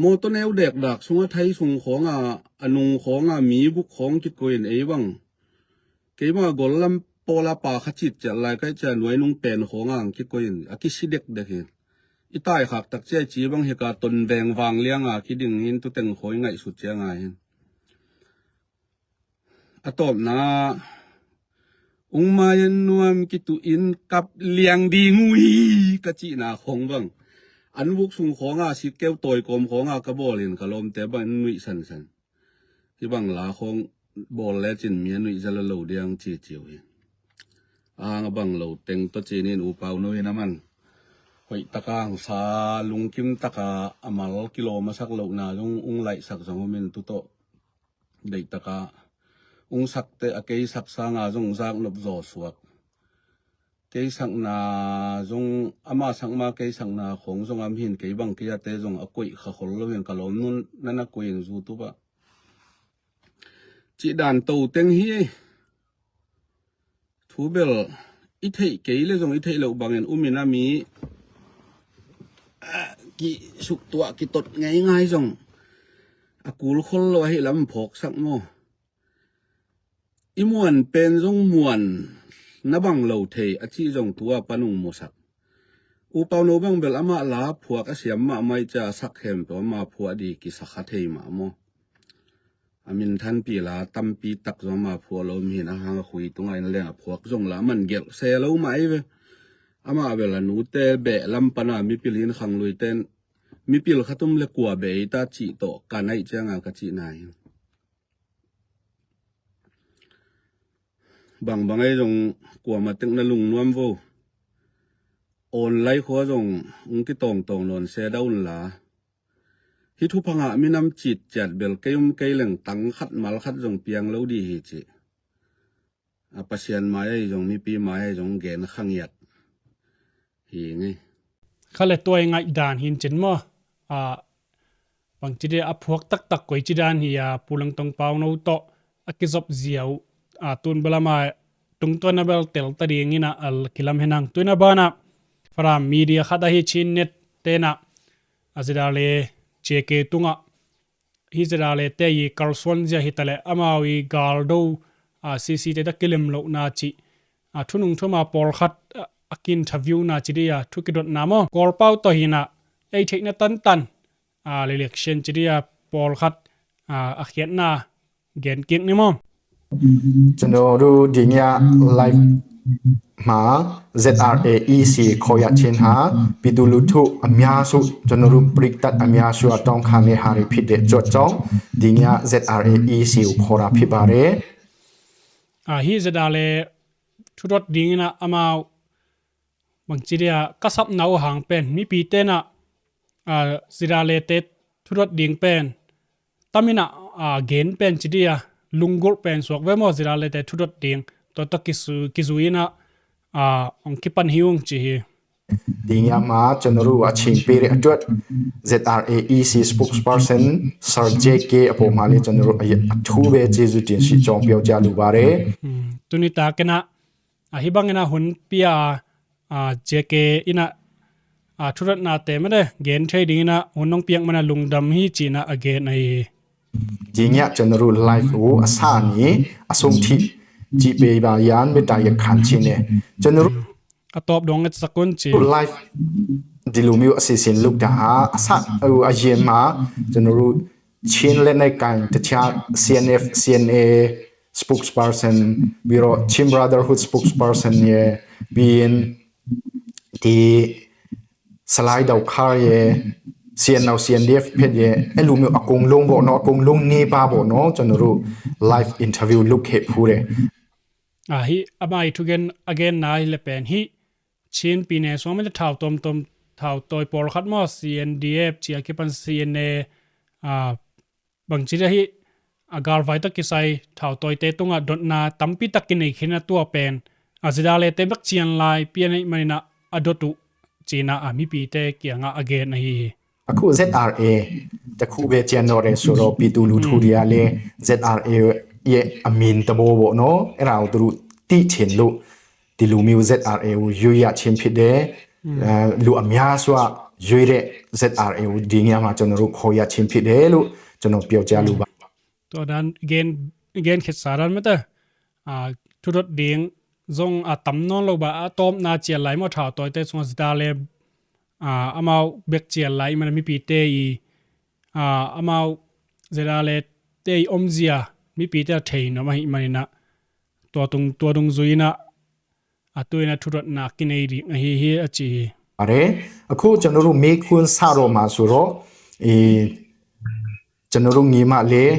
Mawtaw neu dekdak sunga thai sung khawnga a nung khawnga mi buk khawng kikoihin ei bang. Keima gol lam pawla pa kha cit ciat lai kaih cia nuai nung pen khawnga ang kikoihin a kisi dekdek hi. I taikhak tak cia i ci bang hika ton veng vang lianga kiding hin tuteng khawi ngaihsut cianga hin. A tawpna ung mai an nuam kituh in kap liang ding uh hi ka cihna khawng bang. An vuk sung khawnga sikkeu tawi kawm khawnga ka bawlin ka lawmte bang in nuih sansan. Hi bang la khawng bawl lecin mi a nuih zala lo diang ciciu hi. A hang a bang lo teng tawh cinin upau nu in a man hoih taka hangsa lungkim taka a mal kilawm a sak lohna zong ung laihsak zong umin tutawh deihtaka ung sakte a kei sak sanga zong zaknop zaw suak. Kei sakna zong ama sak ma kei sakna khawng zong am hin kei bang kei ate zong a koih kha khol lo hin ka lawm nun nan a koih in zu tupa. Cih dan to teng hi. Thu bel i theih kei le zong i theih loh bangin umin a mi kisuktuah kitot ngeingai zong a kul khol lo ahi lam phawksak maw? I muan pen zong muan na bang lo thei a cih zong tua panung musak. Upau no bang bel amah la phuak a siam mahmah i ca sak khempeuh amah phuah di kisakha thei mah maw? A min thanpi la tampi tak zong amah phuah lo mi hin a hang a khui tunga in leng a phuak zong la man gelh se lo mah ei ve. Amah bel a nute beh lam pana mipil hin khang lui ten mipil khatum le kua beh ei ta cih tawh ka naih cianga ka cihna hin. Bangbang ei zong kuama tek na lungnuam vo. Online khua zong ung kitawngtawng nawn se dah unla. Hih thupha ngah minam citciat bel kei um kei leng tang khat mal khat zong piang lo dih hi cih. A Pasian mai ahi zong mipi mai ahi zong gen khangiat hi ngei. Kha le tuai ngaih dan hin cin maw? A bangci dia a phuak taktak koici dan hi a Pu Langtong Pauno tawh a kizop zia uh a tun belama tungtuan a bel tel ta dingin a kilam henang tuina bana Faram media khat ahi Chin Net tena a zida le J K tunga hi zida le te i kalsuan zia hitale amau i galdo a C C te ta kilem lohna ci a thunung thuma pawlkhat a kinterview na ci dia thu kidotna maw? Kawlpau tawh hina ei theihna tantan a lelek sian ci dia pawlkhat a khiatna gen kik ni maw? Cun ru dingia live hma Z R A E C khoya chin ha pidulu thu a mia su cun ru priktat a mia su a tong kha nge hari phit de cuat cong dingia Z R A E C u khora phi bare. A hi Z R le thudot dingin a amau bangci dia ka sapna uh hang pen mipi tena a zida le te thudot ding pen tamina a gen pen ci dia lunggulh pen suak ve maw zida le te thudot ding tawh tawh kizu kizuina a ong kipan hi ung ci hi. Dingia ma cun ru a chingpi ri a tuat Z R A E C spokesperson Sir J K a pawh ma le cun ru a thu ve ci zu tin si cawng piau cia lu bare. Tuni ta kena a hi bangin a hun pia a J K ina a thudotnate made gen thei dingina hun nong piak mana lungdam hi cina a gen ahi hi. Dingia cun ru live u a sa ni a sung thi ci pe ba yan me ta ya khan cine cun ru a tawp dong et sakun ci live dilumi u a sisin luk da ha a sa u a yem ma cun ru Chin le nai kan ta chia C N F C N A spokesperson biro Chin Brotherhood spokesperson ye bin ti Salai Dau Khar ye CNO CNDF ဖက်ရဲ့ အဲ့လိုမျိုး အကုန်လုံးပေါ့နော်၊ အကုန်လုံးနီးပါးပေါ့နော်၊ ကျွန်တော်တို့ live interview လုပ်ခဲ့ဖူးတယ်။ အာ၊ ဟိ၊ အမအီ ထူဂန်အဂန်နာ ဟိလပန် ဟိ၊ ချင်းပြည်နယ် ဆိုမှ ထောက်တုံးတုံး ထောက်တုံး ပေါ်ခတ်မ CNDF ချီအကပန် CNA အာ၊ ဘင်္ဂလားဒေ့ရှ် အဂါလ်ဝိုင် တကီဆိုင် ထောက်တုံး တဲတုံး အဒွတ်နာ တမ်ပီ တကီနေ ခိနတူအပန် အစဒါလဲ တဲဘက် ချီအန်လိုင်း ပီအန်အိုင် မနီနာ အဒွတ်တူ ချီနာ အမီပီ တဲကီအငါ အဂန်နဟိဟိ။ အခု ZRA တစ်ခုပဲ ကျန်တော့တယ်ဆိုတော့ ပြည်သူလူထုတွေကလည်း ZRA ရဲ့အမည်သဘောပေါ့နော်၊ အဲ့ဒါကိုသူတို့သိချင်လို့ ဒီလိုမျိုး ZRA ကိုရွေးရခြင်းဖြစ်တယ်။ အဲ၊ လူအများစုကရွေးတဲ့ ZRA ကိုဒီညမှာ ကျွန်တော်တို့ ခေါ်ရခြင်းဖြစ်တယ်လို့ ကျွန်တော်ပြောကြားလိုပါ။ ตัวนั้น เกณฑ์ เกณฑ์ คิดสารัน ไม่แต่ อ่า ทุรดเดียง zong a tam nawn lo ba, a tawpna cial lai maw, thau tawite sungah zida le, a, amau bek cial lai i man a mipite i, a, amau zida le te i omzia mipite a thei nuam ahih maninah, tua tung, tua dungzui inah a tu inah thudotna kinei ding ahi hi, a ci hi. ပါတယ်။ အခုကျွန်တော်တို့ မေးခွန်းစတော့မှာဆိုတော့ အဲ၊ ကျွန်တော်တို့ညီမလေး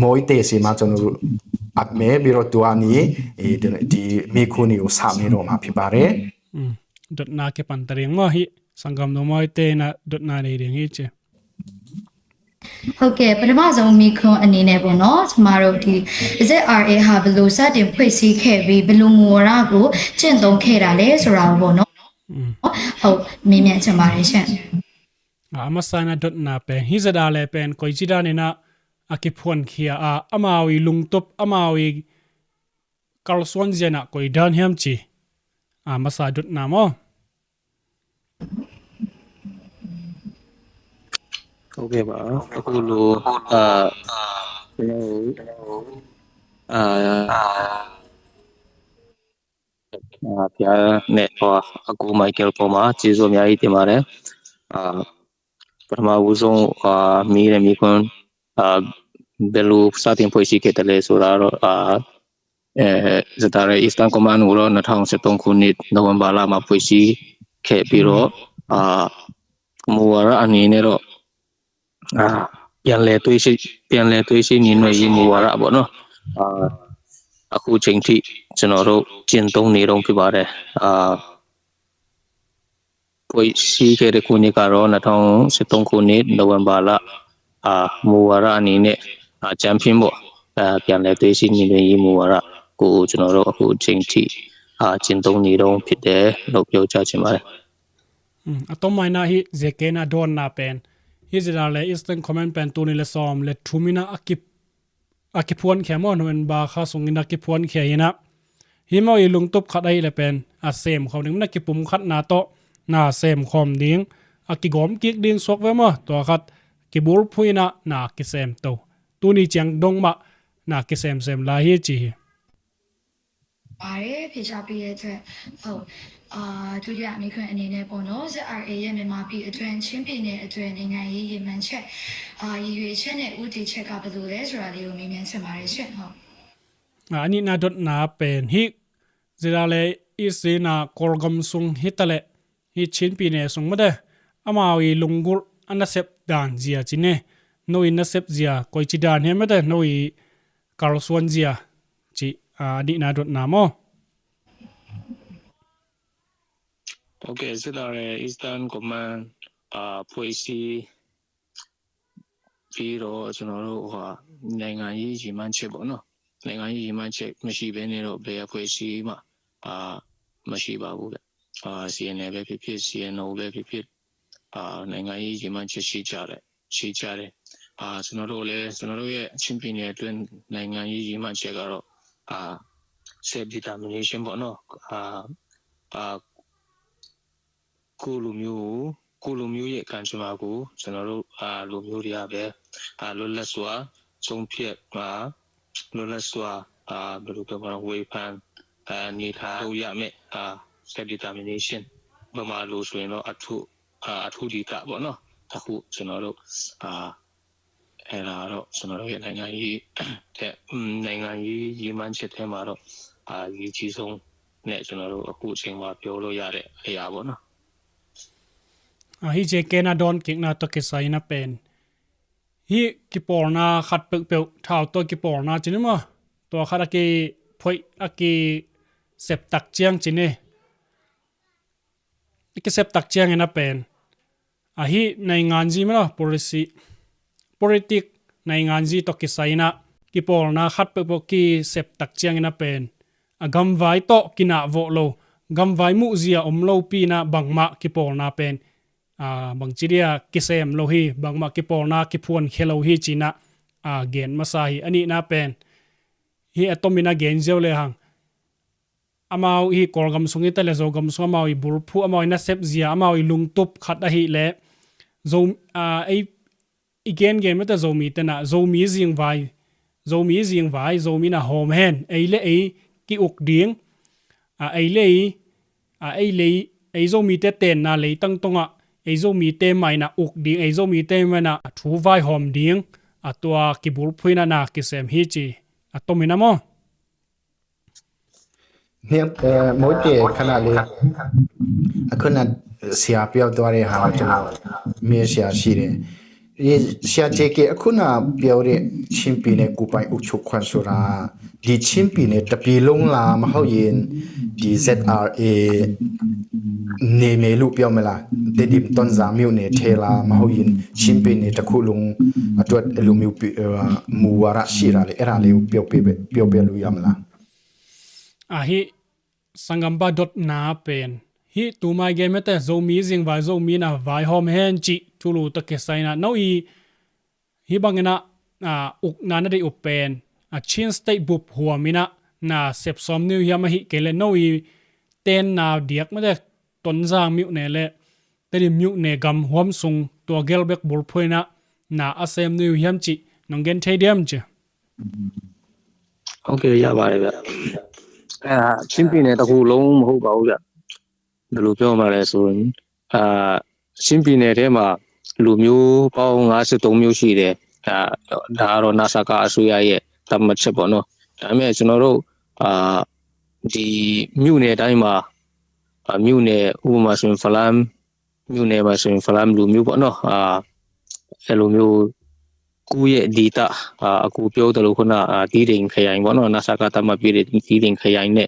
မော်တေးစီမှာ ကျွန်တော်တို့ အပ်မယ်။ ပြီးတော့ သူကနေ ဒီမေးခွန်းတွေကို စမေးတော့မှာ ဖြစ်ပါတယ်။ Dotna kipan ta ding maw hi, sanggam nu Moite na dotna nei ding hi ci. ဟုတ်ကဲ့၊ ပထမဆုံးမေးခွန်းအနေနဲ့ပေါ့နော်၊ ကျမတို့ဒီ ZRA ဟာဘယ်လိုစတင်ဖွဲ့စည်းခဲ့ပြီး ဘယ်လိုမူဝါဒကိုကျင့်သုံးခဲ့တာလဲဆိုတာကိုပေါ့နော်။ ဟုတ်၊ မေးမြန်းချင်ပါတယ်ရှင့်။ A masa na dotna pen hi, ZRA pen koici dan inah a kiphuankhia a, amau i lungtup, amau i kalsuan zia inah koi dan hiam ci. A masa dotna maw. Ok ba, a kulu a, a, a, pia ne a, a ku Michael Poma, ci zo mia i ti ma re. A, ပထမဦးဆုံး အာ၊ မေးတဲ့မေးခွန်း၊ အာ၊ ဘယ်လိုစတင်ဖွဲ့စည်းခဲ့သလဲဆိုတာတော့၊ အာ၊ အဲ၊ ZRA Eastern Command ကိုတော့ နှစ်ထောင်ဆယ့်သုံးခုနှစ် နိုဝင်ဘာလမှာ ဖွဲ့စည်းခဲ့ပြီးတော့၊ အာ၊ မူဝါဒအနေနဲ့တော့၊ အာ၊ ပြန်လည်သွေးစည်း၊ ပြန်လည်သွေးစည်းညီညွတ်ရေးမူဝါဒပေါ့နော်။ အာ၊ အခုချိန်ထိ ကျွန်တော်တို့ ကျင့်သုံးနေတုန်းဖြစ်ပါတယ်။ အာ၊ ဖွဲ့စည်းခဲ့တဲ့ခုနှစ်ကတော့ နှစ်ထောင်ဆယ့်သုံးခုနှစ် နိုဝင်ဘာလ၊ အာ၊ မူဝါဒအနေနဲ့၊ အာ၊ ကျမ်းဖြစ်ပေါ့၊ အာ၊ ပြန်လည်သွေးစည်းညီညွတ်ရေးမူဝါဒကို ကျွန်တော်တို့ အခုအချိန်ထိ၊ အာ၊ ကျင့်သုံးနေတုန်းဖြစ်တယ်လို့ ပြောကြားချင်ပါတယ်။ အတော့မိုင်းနာဟိ ဇေကဲနာဒေါ်နာပန်၊ ဟိ ZRA Eastern Command ပန်တူနီလစောမ် လထူမီနာအကိပ် a kiphuankhia maw, November kha sungin a kiphuankhia inah, hi maw i lungtup khat ahih le pen a semkhawm ding, na kipumkhatna tawh na semkhawm ding, a kigawm kik ding suak ve maw, tua khat kibulphuh inah na kisemto. Tuni ciang dong mah na kisemsem lai hi ci hi. ပါတယ်၊ ဖြေကြားပေးတဲ့အတွက်။ ဟုတ်။ အာ၊ ဒုတိယမေးခွန်းအနေနဲ့ပေါ့နော်၊ ZRA ရဲ့ မြန်မာပြည်အတွက်၊ ချင်းပြည်နယ်အတွက် နိုင်ငံရေးရည်မှန်းချက်၊ အာ၊ ရည်ရွယ်ချက်နဲ့ ဦးတည်ချက်က ဘယ်လိုလဲဆိုတာလေးကို မေးမြန်းချင်ပါတယ်ရှင့်။ ဟုတ်။ A nihna dotna pen hi, ZRA i sina Kawlgam sung hitaleh hi Chin pyine sung mate, amau i lunggulh a nasep dan zia ci ne, no i nasep zia koici dan hiam mate, no i kalsuan zia ci, a, a nihna dotna maw. Ok, ZRA Eastern Command အာ၊ ဖွဲ့စည်းပြီးတော့ ကျွန်တော်တို့၊ ဟိုဟာ၊ နိုင်ငံရေးရည်မှန်းချက်ပေါ့နော်။ နိုင်ငံရေးရည်မှန်းချက်မရှိဘဲနဲ့တော့ ဘယ်အဖွဲ့အစည်းမှ၊ အာ၊ မရှိပါဘူးဗျ။ အာ၊ CNA ပဲဖြစ်ဖြစ်၊ CNO ပဲဖြစ်ဖြစ်၊ အာ၊ နိုင်ငံရေးရည်မှန်းချက်ရှိကြတယ်၊ ရှိကြတယ်။ အာ၊ ကျွန်တော်တို့လည်း၊ ကျွန်တော်တို့ရဲ့ ချင်းပြည်နယ်အတွက် နိုင်ငံရေးရည်မှန်းချက်ကတော့၊ အာ၊ self determination ပေါ့နော်။ အာ၊ အာ၊ ကိုယ့်လူမျိုးကို၊ ကိုယ့်လူမျိုးရဲ့ကံကြမ္မာကို ကျွန်တော်တို့၊ အာ၊ လူမျိုးတွေကပဲ၊ အာ၊ လွတ်လပ်စွာဆုံးဖြတ်၊ အာ၊ လွတ်လပ်စွာ၊ အာ၊ ဘယ်လိုပြောမလဲ၊ ဝေဖန်၊ အာ၊ နေထိုင်လို့ရမယ့်၊ အာ၊ self determination ဗမာလိုဆိုရင်တော့ အထူ၊ အာ၊ အထူးဒေသပေါ့နော်။ အခုကျွန်တော်တို့၊ အာ၊ အဲ့ဒါကတော့ ကျွန်တော်တို့ရဲ့နိုင်ငံရေးထဲ၊ อืม၊ နိုင်ငံရေးရည်မှန်းချက်ထဲမှာတော့၊ အာ၊ အရေးကြီးဆုံးနဲ့ ကျွန်တော်တို့အခုအချိန်မှာပြောလို့ရတဲ့အရာပေါ့နော်။ A, hih J K na dawn kikna tawh kisai na pen, hih kipawlna khat peuhpeuh, thau tawh kipawlna ci ni maw, tua khat a kiphoih, a kiseptak ciang ci ni. A kiseptak ciangin a pen, a hih nainganzi maw, policy, politik nainganzi tawh kisai na kipawlna khat peuhpeuh kiseptak ciangin a pen, a gamvai tawh kinahvawh lo, gamvai muhzia om lopi na bangmah kipawlna pen, a, bangci dia kisem lo hi, bangmah kipawlna kiphuankhia lo hi ci na, a, gen masa hi. A nihna pen, hih a tomin a gen ziau le hang, amau hih Kawlgam sung hi ta le Zogam sung amau i bulphuh, amau i nasepzia, amau i lungtup khat ahih le, Zo, a, ei, i gengen mete Zomite na, Zomi zingvai, Zomi zingvai, Zomi na hawm hen, ei le ei ki-uk ding, a, ei le ei, a, ei le ei, ei Zomite tenna leitang tongah, ei Zomite maina uk ding, ei Zomite maina thu vaihawm ding, a, tua kibulphuhna na kisem hi ci, a tomin a maw. Hniang, eh, Moite khana le, a khuna sia piau tua re ha, mi sia si re. Ye sia J K a khuna piau re, Chinpi ne kupai ukchuk khuan sura. Di Chinpi ne tapi long la ma hau yin, di Z R A ne me lu piau me la. Tedim Tonzang miu ne the la ma hau yin, Chinpi ne takhu long, a tuat lu miu pi, eh, mu wa ra si ra le, era le piau pe, piau pe lu yam la. A hih sanggampa dotna pen, hih tumai gen mete Zomi zingvai, Zomi na vaihawm hen cih thulu tawh kisai na, no i hih bangin a, a, ukna na deih uh pen, a, Chin State bup huam in a na sepsawm ni uh hiam, ahih kei le no i tenna diak mete Tonzang miu ne le Tedim miu ne gam huam sung tua gel bek bulphuhna na a sem ni uh hiam cih nong gen thei diam ci. Ok, ya ba le ba. Ah, Chinpi ne takhu long ma hu ba u ya. Da lu piau ma le sun. Ah, Chinpi ne te ma lu miu pau nga se tong miu si de. Ah, da ro na sa ka a su ya ye. Tam ma che bo no. Da me chuno ro, ah, di miu ne dai ma, ah, miu ne u ma sun falam, miu ne ma sun falam lu miu bo no. Ah, e lu miu ku ye di ta, ah, a ku piau ta lu khuna, ah, di ding khayang bo no. Na sa ka tam ma pi de di ding khayang ne.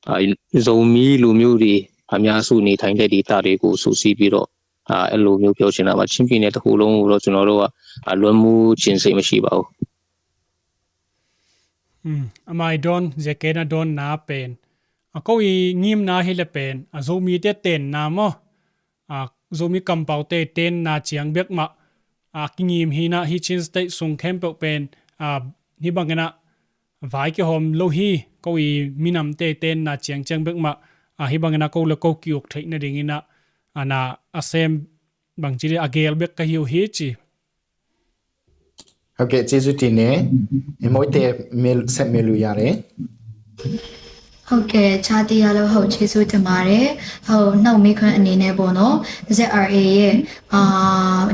Ah, Zomi lu miu di, a mya su ni thang de di ta di ku su si pi ro. Ah, e lu miu piau chin a ma Chinpi ne takhu long u ro chuno ro a, ah, luan mu chin sei ma si ba u. Hmm, a mai don, J K na don na pen. A ko i ngim na hi le pen, a Zomi te ten na mo. A, Zomi kampaute tenna ciang bek mah, a, kingim hi na hi Chin State sung khempeuh pen, a, hih bangin a vai kihawm lo hi, ko i minamte tenna ciang ciang bek mah, a, hih bangin a ko le ko ki-uk theih nadingin a, a na a sem bangci dih a gel bek ka hi uh hi ci. Ok, Jesu tine, emoite mel, set melu yare. ဟုတ်ကဲ့ ချားတီးရလို့ ဟုတ် ကျေးဇူးတင်ပါတယ်။ ဟုတ် နောက်မေးခွန်းအနေနဲ့ပေါ့နော် Z R A ရဲ့အာ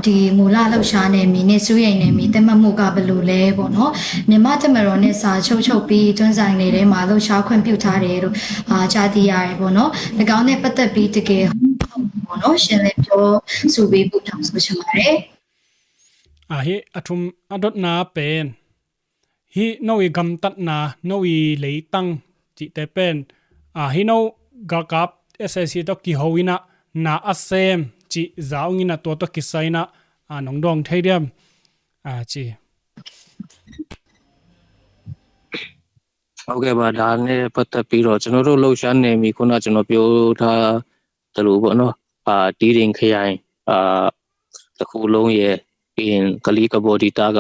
ဒီမူလလှုပ်ရှားနယ်မြေနဲ့စိုးရိမ်နယ်မြေသတ်မှတ်မှုကဘယ်လိုလဲပေါ့နော်။ မြန်မာ့တပ်မတော်နဲ့စာချုပ်ချုပ်ပြီးတွန်းဇံနယ်ထဲမှာလှုပ်ရှားခွင့်ပြုထားတယ်လို့အာကြားသိရတယ်ပေါ့နော်။ ၎င်းနဲ့ပတ်သက်ပြီးတကယ်ဟုတ်မဟုတ်ပေါ့နော်ရှင်းလင်းပြောဆိုပေးဖို့တောင်းဆိုချင်ပါတယ်။ Ahi, a thum a dotna pen, hih no i gamtatna, no i leitang cihte pen, ahi, no galkap S A C tawh kiho in a na a sem cih za ung in a tua tawh kisai in a, a, nong dawng thei diam? A, ci. Ok, ba, ဒါနဲ့ပတ်သက်ပြီးတော့ ကျွန်တော်တို့လှုပ်ရှားနယ်မြေခုနကျွန်တော်ပြောထားသလိုပေါ့နော်။ အာ တီးတိန်ခရိုင် အာ တစ်ခုလုံးရဲ့ ပြီးရင် ကလေးကဘော်ဒေသက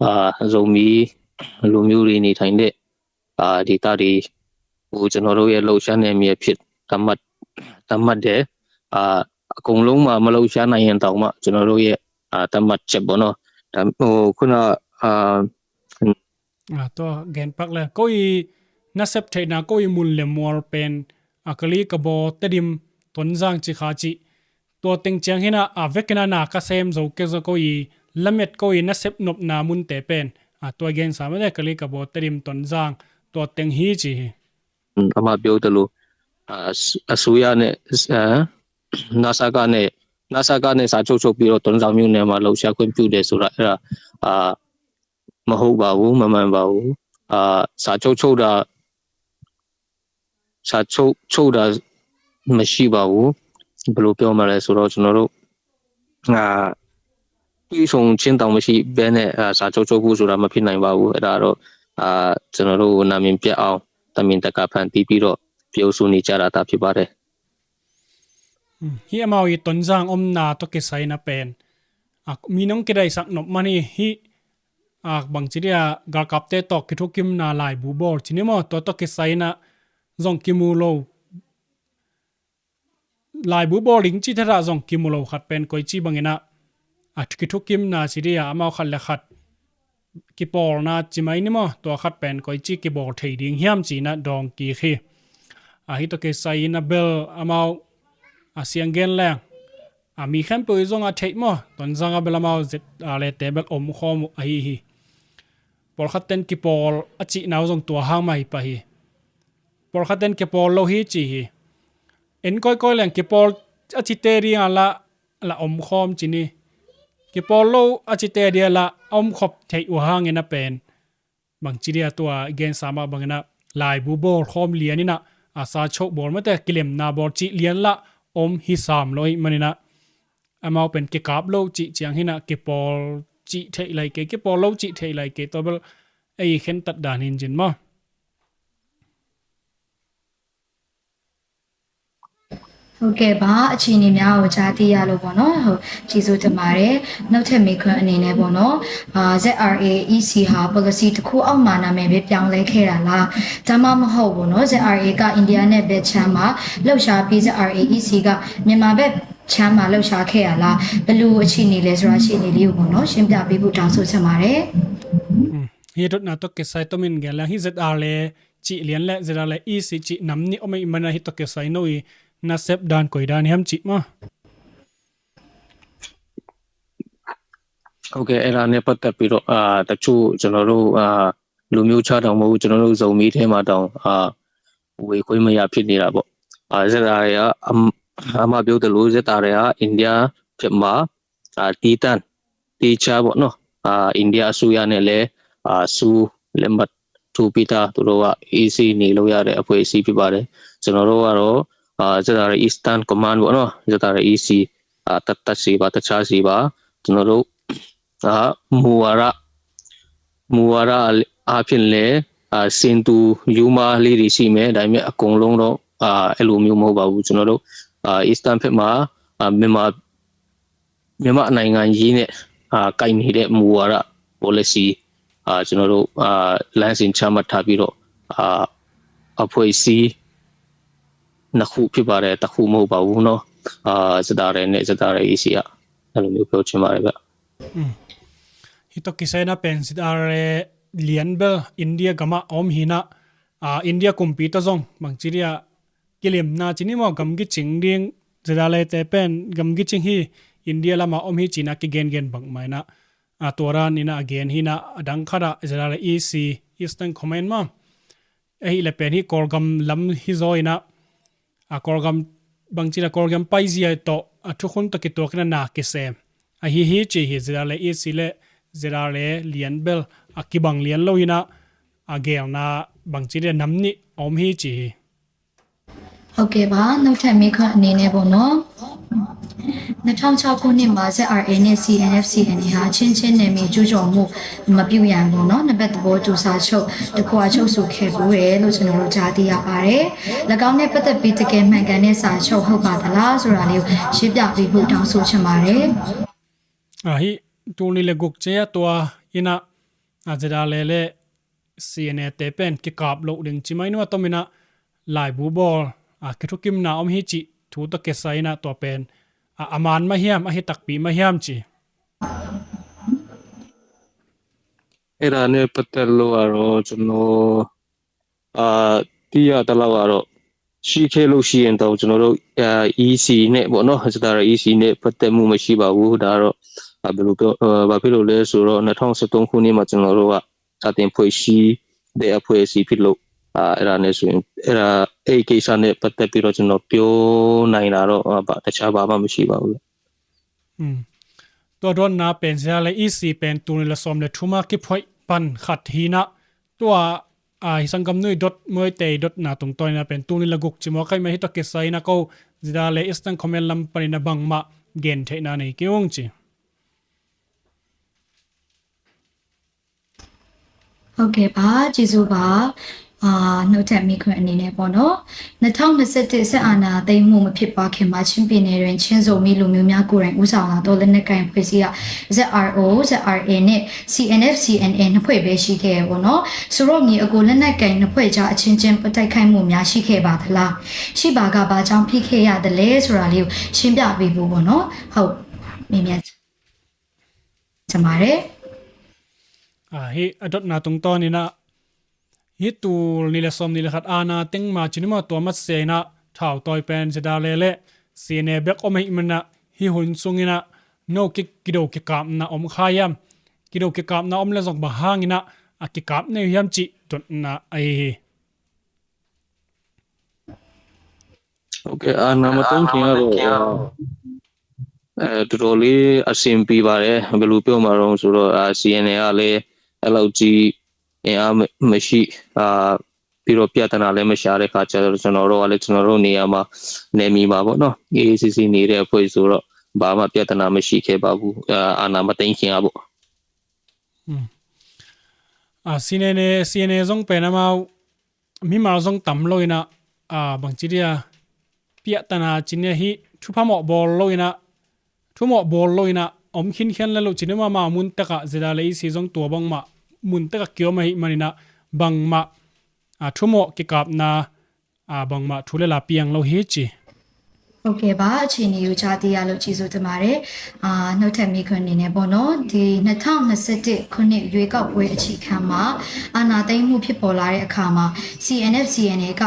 အာ ဇိုမီးလူမျိုးတွေနေထိုင်တဲ့ အာ ဒေသတွေကို ကျွန်တော်တို့ရဲ့လှုပ်ရှားနယ်မြေအဖြစ်သတ်မှတ် သတ်မှတ်တယ်။ အာ အကုန်လုံးမှာမလှုပ်ရှားနိုင်ရင်တောင်မှ ကျွန်တော်တို့ရဲ့ အာ သတ်မှတ်ချက်ပေါ့နော်။ ဒါ ဟို ခုန အာ A, tua gen pak le. Ko i nasep theihna, ko i mun le mual pen, a, Kali Kabo, Tedim, Tonzang ci kha ci. Tua teng ciang hi na, a, vekin a na ka sem zo kei zo ko i lamet ko i nasep nopna munte pen. A, tua gen sa mete Kali Kabo, Tedim, Tonzang, tua teng hi ci hi. อืม အမှပြောသလို အာ အစ- အစိုးရနဲ့ အာ နစကနဲ့ နစကနဲ့ စာချုပ်ချုပ်ပြီးတော့ တွင်းဆောင်မြို့နယ်မှာ လှုပ်ရှားခွင့်ပြုတယ်ဆိုတာ အဲ့ဒါ အာ မဟုတ်ပါဘူး၊ မမှန်ပါဘူး။ အာ စာချုပ်ချုပ်တာ စာချုပ်ချုပ်တာမရှိပါဘူး။ ဘယ်လိုပြောမလဲဆိုတော့ ကျွန်တော်တို့ အာ တွေ့ဆုံခြင်းတောင်မရှိဘဲနဲ့ အာ စာချုပ်ချုပ်ဖို့ဆိုတာ မဖြစ်နိုင်ပါဘူး။ အဲ့ဒါတော့ အာ ကျွန်တော်တို့ နာမည်ပျက်အောင် တမင်တကာ ဖန်တီးပြီးတော့ ပြောဆိုနေကြတာသာ ဖြစ်ပါတယ်။ Hi amau i Tonzang omna tawh kisai na pen, a, mi nong kidaisak nop man hi. Hi, a, bangci dia galkapte tawh kithukimna laibu bawl ci ni maw, tua tawh kisai na zong kimu lo. Laibu bawl ding ci thada zong kimu lo khat pen koici bangin a, a, kithukimna ci dia amau khat le khat kipawlna ci mai ni maw, tua khat pen koici kibawl thei ding hiam ci na dawng kik hi. A, hi tawh kisai na bel amau a siang gen leng, a, mi khempeuh i zong a theih maw, Tonzang a bel amau ZRA te bel om khawm uh ahi hi. Pawlkhat ten kipawl a cihna uh zong tua hang mah hi pah hi. Pawlkhat ten kipawl lo hi ci hi. En kawikawi leng kipawl a cite ding a la, la om khawm ci ni. Kipawl lo a cite dia la a om khop theih uh hangin a pen, bangci dia tua i gensa mah bangin a laibu bawl khawm lian in a, a, sa choh bawl mate kilemna bawl cih lian la om hi sam lo ih manin a, amau pen kikap lo cih ciang hi na, kipawl cih theih lai kei, kipawl lo cih theih lai kei, tua bel ei khentat dan hin cin maw. Ok, ဟုတ်ကဲ့ပါ။ အခြေအနေများကို ကြားသိရလို့ပေါ့နော်။ ဟုတ်၊ ကျေးဇူးတင်ပါတယ်။ နောက်ထပ်မေးခွန်းအနေနဲ့ပေါ့နော်။ အာ၊ ZRA EC ဟာ policy တစ်ခုအောက်မှာ နာမည်ပဲပြောင်းလဲခဲ့တာလား။ ဒါမှမဟုတ်ပေါ့နော်။ ZRA က India နဲ့ဘက်ခြမ်းမှာလှုပ်ရှားပြီး ZRA EC ကမြန်မာဘက်ခြမ်းမှာလှုပ်ရှားခဲ့တာလား။ ဘယ်လိုအခြေအနေလဲဆိုတာ အခြေအနေလေးကိုပေါ့နော်။ ရှင်းပြပေးဖို့တောင်းဆိုချင်ပါတယ်။ Hi dotna tawh kisai tomin gen leng hi ZRA cih lian le ZRA EC cih nam nih om ih mana hi tawh kisai no i nasep dan koi dan hiam cih maw? ဟုတ်ကဲ့၊ အဲ့ဒါနဲ့ပတ်သက်ပြီးတော့၊ အာ၊ တချို့ကျွန်တော်တို့၊ အာ၊ လူမျိုးခြားတောင်မဟုတ်ဘူး၊ ကျွန်တော်တို့ဇုံမီထဲမှာတောင်၊ အာ၊ ဝင်ခွင့်မရဖြစ်နေတာပေါ့။ အာ၊ ZRA ကအမ၊ အမပြောသလို၊ ZRA ကအိန္ဒိယဘက်မှာ၊ အာ၊ တည်တံ့၊ သီးခြားပေါ့နော်။ အာ၊ အိန္ဒိယအစိုးရနဲ့လည်း၊ အာ၊ စူးလက်မှတ်ထိုးပေးထား၊ သူတို့က အေးဆေးနေလို့ရတဲ့အဖွဲ့အစည်းဖြစ်ပါတယ်။ ကျွန်တော်တို့ကတော့၊ အာ၊ ZRA Eastern Command ပေါ့နော်။ ZRA EC အာ၊ တတ်တတ်စီပါ၊ တခြားစီပါ။ ကျွန်တော်တို့၊ အာ၊ မူဝါဒ၊ မူဝါဒအားဖြင့်လည်း၊ အာ၊ စင်တူရိုးမလေးတွေရှိမယ်။ ဒါပေမဲ့အကုန်လုံးတော့၊ အာ၊ အဲ့လိုမျိုးမဟုတ်ပါဘူး။ ကျွန်တော်တို့၊ အာ၊ Eastern ဘက်မှာ၊ အာ၊ မြန်မာ၊ မြန်မာနိုင်ငံရေးနဲ့၊ အာ၊ ကိုက်ညီတဲ့မူဝါဒ၊ policy၊ အာ၊ ကျွန်တော်တို့၊ အာ၊ လမ်းစဉ်ချမှတ်ထားပြီးတော့၊ အာ၊ အဖွဲ့အစည်းနှစ်ခုဖြစ်ပါတယ်။ တစ်ခုမဟုတ်ပါဘူးနော်။ အာ၊ ZRA နဲ့ ZRA EC က၊ အဲ့လိုမျိုးပြောချင်ပါတယ်ဗျ။ Hi tawh kisai na pen ZRA lian bel India gamah a om hi na, ah, India kumpi tawh zong bangci dia kilemna ci ni maw, gamgi cing ding, ZRA te pen gamgi cing hi, India lamah om hi ci na kigengen bangmah hi na, ah, tua dan in a gen hi na, a dang khat ah ZRA EC, Eastern Command maw, ahih leh pen hi Kawlgam lam hi zaw in a, a Kawlgam bangci na Kawlgam paizia tawh a thukhun tawh kituak in a na kisem ahi hi ci hi. ZRA EC le ZRA lian bel a kibang lian lo in a, a gelna bangci dia nam nih a om hi ci hi. ဟုတ်ကဲ့ပါ။ နောက်ထပ်မေးခွန်းအနေနဲ့ပေါ့နော်။ နှစ်ထောင့်ခြောက်ခုနှစ်မှာ ZRA နဲ့ CNF CNA ဟာ ချင်းချင်းနယ်မြေကျူးကျော်မှုမပြုရန်ပေါ့နော်၊ နှစ်ဘက်သဘောတူစာချုပ်တစ်ခုအချုပ်ဆိုခဲ့ဖူးတယ်လို့ ကျွန်တော်တို့ကြားသိရပါတယ်။ ၎င်းနဲ့ပတ်သက်ပြီး တကယ်မှန်ကန်တဲ့စာချုပ်ဟုတ်ပါသလားဆိုတာလေးကို ရှင်းပြပေးဖို့တောင်းဆိုချင်ပါတယ်။ Ahi, tul nih le guk ciang a tua in a, ah, ZRA le CNA te pen kikap loh ding ci mai nuam a, tom in a laibu bawl, ah, kithukimna om hi cih thu tawh kisai in a, tua pen, ah, a man mah hiam, ahi takpi mah hiam ci. အဲ့ဒါနဲ့ပတ်သက်လို့ကတော့ ကျွန်တော်၊ အာ၊ သိရသလောက်ကတော့ ရှိခဲ့လို့ရှိရင်တောင် ကျွန်တော်တို့၊ အာ၊ EC နဲ့ပေါ့နော်၊ ZRA EC နဲ့ပတ်သက်မှုမရှိပါဘူး။ ဒါကတော့၊ အာ၊ ဘယ်လိုပြော၊ အာ၊ ဘာဖြစ်လို့လဲဆိုတော့ နှစ်ထောင့်ဆယ့်သုံးခုနှစ်မှာ ကျွန်တော်တို့က စတင်ဖွဲ့စည်းတဲ့အဖွဲ့အစည်းဖြစ်လို့၊ အာ၊ အဲ့ဒါနဲ့ဆိုရင်၊ အဲ့ဒါ၊ အဲ့ဒီကိစ္စနဲ့ပတ်သက်ပြီးတော့ ကျွန်တော်ပြောနိုင်တာတော့၊ အာ၊ ဘာ၊ တခြားဘာမှမရှိပါဘူး။ Tua dotna pen zia le EC pen tul nih le sawm le thum a kiphoih pan khat hi-in ah, tua hi sanggam Nui dot Muaite dotna tungtawn in ah pen tul nih le guk ci mawk ahih man hi. Tua kisai in ah ko Zida le Eastern Command lam panin ah bangmah gen theihna nei kei ung ci. Ok, ပါကျေးဇူးပါ။ အာနှုတ်ထက်မိခွင့်အနေနဲ့ပေါ့နော်။ နှစ်ထောင်နှစ်ဆယ့်တစ်စစ်အာဏာသိမ်းမှုမဖြစ်ပွားခင်မှာချင်းပြည်နယ်တွင်ချင်းဇုံမီလူမျိုးများကိုယ်တိုင်ဦးဆောင်လာသောလက်နက်ကိုင်အဖွဲ့အစည်းက ZRO ZRA နဲ့ CNF CNA နှစ်ဖွဲ့ပဲရှိခဲ့ပေါ့နော်။ ဆိုတော့ညီအကိုလက်နက်ကိုင်နှစ်ဖွဲ့ကြားအချင်းချင်းတိုက်ခိုက်မှုများရှိခဲ့ပါသလား။ ရှိပါကဘာကြောင့်ဖြစ်ခဲ့ရသလဲဆိုတာလေးကိုရှင်းပြပေးဖို့ပေါ့နော်။ ဟုတ်မေးမြန်းချင်ပါတယ်။ Hi a dotna tungtawn in ah hi tul nih le sawm nih le khat aana teng ma cin uh maw, tua masiah in ah thautawi pen ZRA le CNA bek om ahih man ah hi hun sung in ah no kido kikapna om kha hiam? Kido kikapna om le zong bang hang in ah a kikap nei uh hiam cih dotna ahi hi. Ok, အာဏာမသိမ်းခင်ကတော့အဲတော်တော်လေးအဆင်ပြေပါတယ်။ ဘယ်လိုပြောမှာတော့ဆိုတော့အာ CNA ကလည်းအဲ့လောက်ကြီးအင်အားမရှိအာပြီးတော့ပြဿနာလည်းမရှာတဲ့ခါကျတော့ကျွန်တော်တို့ကလည်းကျွန်တော်တို့နေရာမှာနယ်မြေမှာပေါ့နော်အေးအေးဆေးဆေးနေတဲ့အဖွဲ့ဆိုတော့ဘာမှပြဿနာမရှိခဲ့ပါဘူးအာအာဏာမသိမ်းခင်ကပေါ့။ CNA CNA zong pen amau mimal zong tam lo in ah bangci dia piahtana cin nia hi thupha mawh bawl lo in ah thumawh bawl lo in ah om khinkhian le lo cin uh mah mun tekah ZRA le EC zong tua bangmah mun tekah kiom ahih man in ah bangmah thumawh kikapna bangmah thu le la piang lo hi ci. ဟုတ်ကဲ့ပါ။ အခြေအနေကိုကြားသိရလို့ကျေးဇူးတင်ပါတယ်။ အာနှုတ်ထက်မိခွင့်အနေနဲ့ပေါ့နော်။ ဒီနှစ်ထောင်နှစ်ဆယ့်တစ်ခုနှစ်ရွေးကောက်ပွဲအချိန်ခါမှာအာဏာသိမ်းမှုဖြစ်ပေါ်လာတဲ့အခါမှာ CNF CNA က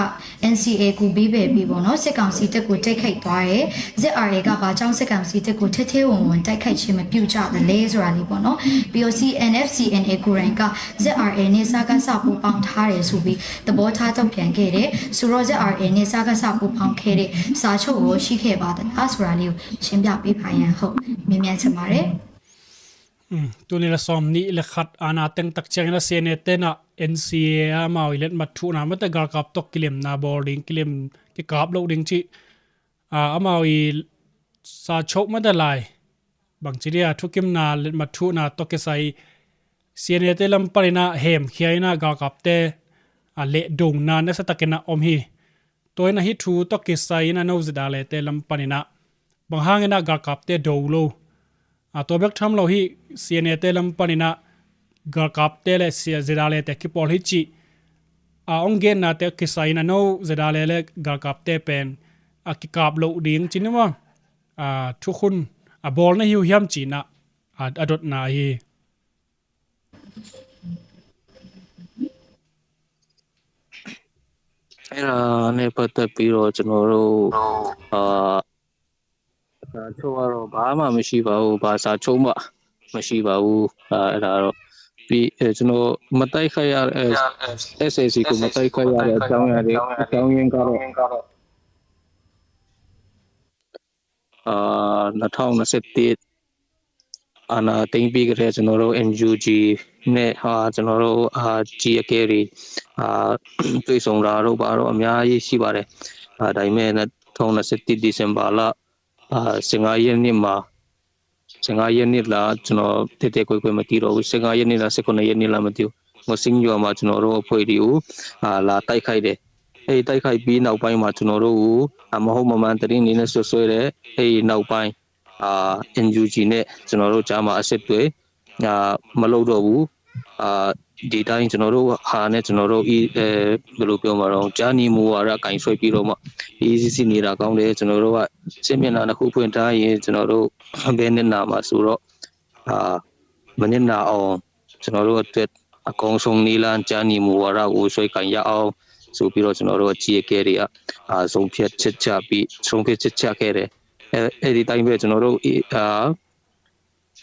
NCA ကိုပေးပယ်ပြီးပေါ့နော်စစ်ကောင်စီတပ်ကိုတိုက်ခိုက်သွားတယ်။ ZRA ကဘာကြောင့်စစ်ကောင်စီတပ်ကိုထဲထဲဝင်ဝင်တိုက်ခိုက်ခြင်းမပြုကြသလဲဆိုတာလေးပေါ့နော်။ ပြီးတော့ CNF CNA ကိုယ်တိုင်က ZRA နဲ့စကစပူးပေါင်းထားတယ်ဆိုပြီးသဘောထားထုတ်ပြန်ခဲ့တယ်ဆိုတော့ ZRA နဲ့စကစပူးပေါင်းခဲ့တဲ့စာချုပ်ရောရှိခဲ့ပါသလားဆိုတာလေးကိုရှင်းပြပေးပါရန်ဟုတ်မေးမြန်းချင်ပါတယ်။ Tul nih le sawm nih le khat aana teng tak ciangin a CNA te in ah NCA a amau i letmat thuhna mate galkap tawh kilemna bawl ding kilem kikap loh ding cih amau i sa choh mate lai bangci dia thukimna letmat thuhna tawh kisai CNA te lam panin ah hemkhia in ah galkapte a lehdona nasa takin ah om hi. Tua in ah hih thu tawh kisai in ah no ZRA le te lam panin ah bang hangin ah galkapte do lo a tua bek tham lo hih CNA te lam panin ah galkapte le ZRA le te kipawl hi cih a ong gennate kisai in ah no ZRA le le galkapte pen a kikap loh ding cin uh maw a thukhun a bawl na hi uh hiam cih in ah a dotna hi. အဲ့ဒါနဲ့ပတ်သက်ပြီးတော့ကျွန်တော်တို့အာစာချုပ်ကတော့ဘာမှမရှိပါဘူးဘာစာချုပ်မှမရှိပါဘူးအာအဲ့ဒါတော့ပြီးအဲကျွန်တော်မတိုက်ခိုက်ရအဲ SAC ကိုမတိုက်ခိုက်ရတဲ့အကြောင်းအရာတွေအကြောင်းရင်းကတော့အာနှစ်ထောင်နှစ်ဆယ့်တစ်အာဏာသိမ်းပြီးကတည်းကကျွန်တော်တို့ NUG နဲ့ဟာကျွန်တော်တို့အာကြီးအကဲတွေအာတွေ့ဆုံတာတို့ဘာတို့အများကြီးရှိပါတယ်အာဒါပေမဲ့နှစ်ထောင်နှစ်ဆယ့်တစ်ဒီဇင်ဘာလအာဆယ့်ငါးရက်နေ့မှာဆယ့်ငါးရက်နေ့လားကျွန်တော်တဲတဲကွဲကွဲမသိတော့ဘူးဆယ့်ငါးရက်နေ့လားဆယ့်ခုနစ်ရက်နေ့လားမသိဘူးငိုစင်းရွာမှာကျွန်တော်တို့အဖွဲ့တွေကိုအာလာတိုက်ခိုက်တယ်အဲ့တိုက်ခိုက်ပြီးနောက်ပိုင်းမှာကျွန်တော်တို့ကိုအမဟုတ်မမှန်သတင်းတွေနဲ့ဆွဆွဲတယ်အဲ့နောက်ပိုင်းအာ NUG နဲ့ကျွန်တော်တို့ကြားမှာအဆက်အသွယ်အာမလုပ်တော့ဘူးအာဒီတိုင်းကျွန်တော်တို့ဟာနဲ့ကျွန်တော်တို့အီအဲဘယ်လိုပြောမှာတော့ဂျာနီမူဝါဒကင်ဆွဲပြီးတော့မှအေးစစ်စစ်နေတာကောင်းတယ်ကျွန်တော်တို့ကစစ်မျက်နှာတစ်ခုဖွင့်ထားရင်ကျွန်တော်တို့ဘယ်နဲ့နာမှာဆိုတော့အာမနစ်နာအောင်ကျွန်တော်တို့အတွက်အကောင်းဆုံးနည်းလမ်းဂျာနီမူဝါဒကိုဆွဲကင်ရအောင်ဆိုပြီးတော့ကျွန်တော်တို့အကြီးအကဲတွေကအာဆုံးဖြတ်ချက်ချပြီးဆုံးဖြတ်ချက်ချခဲ့တယ်အဲအဲ့ဒီတိုင်းပဲကျွန်တော်တို့အာ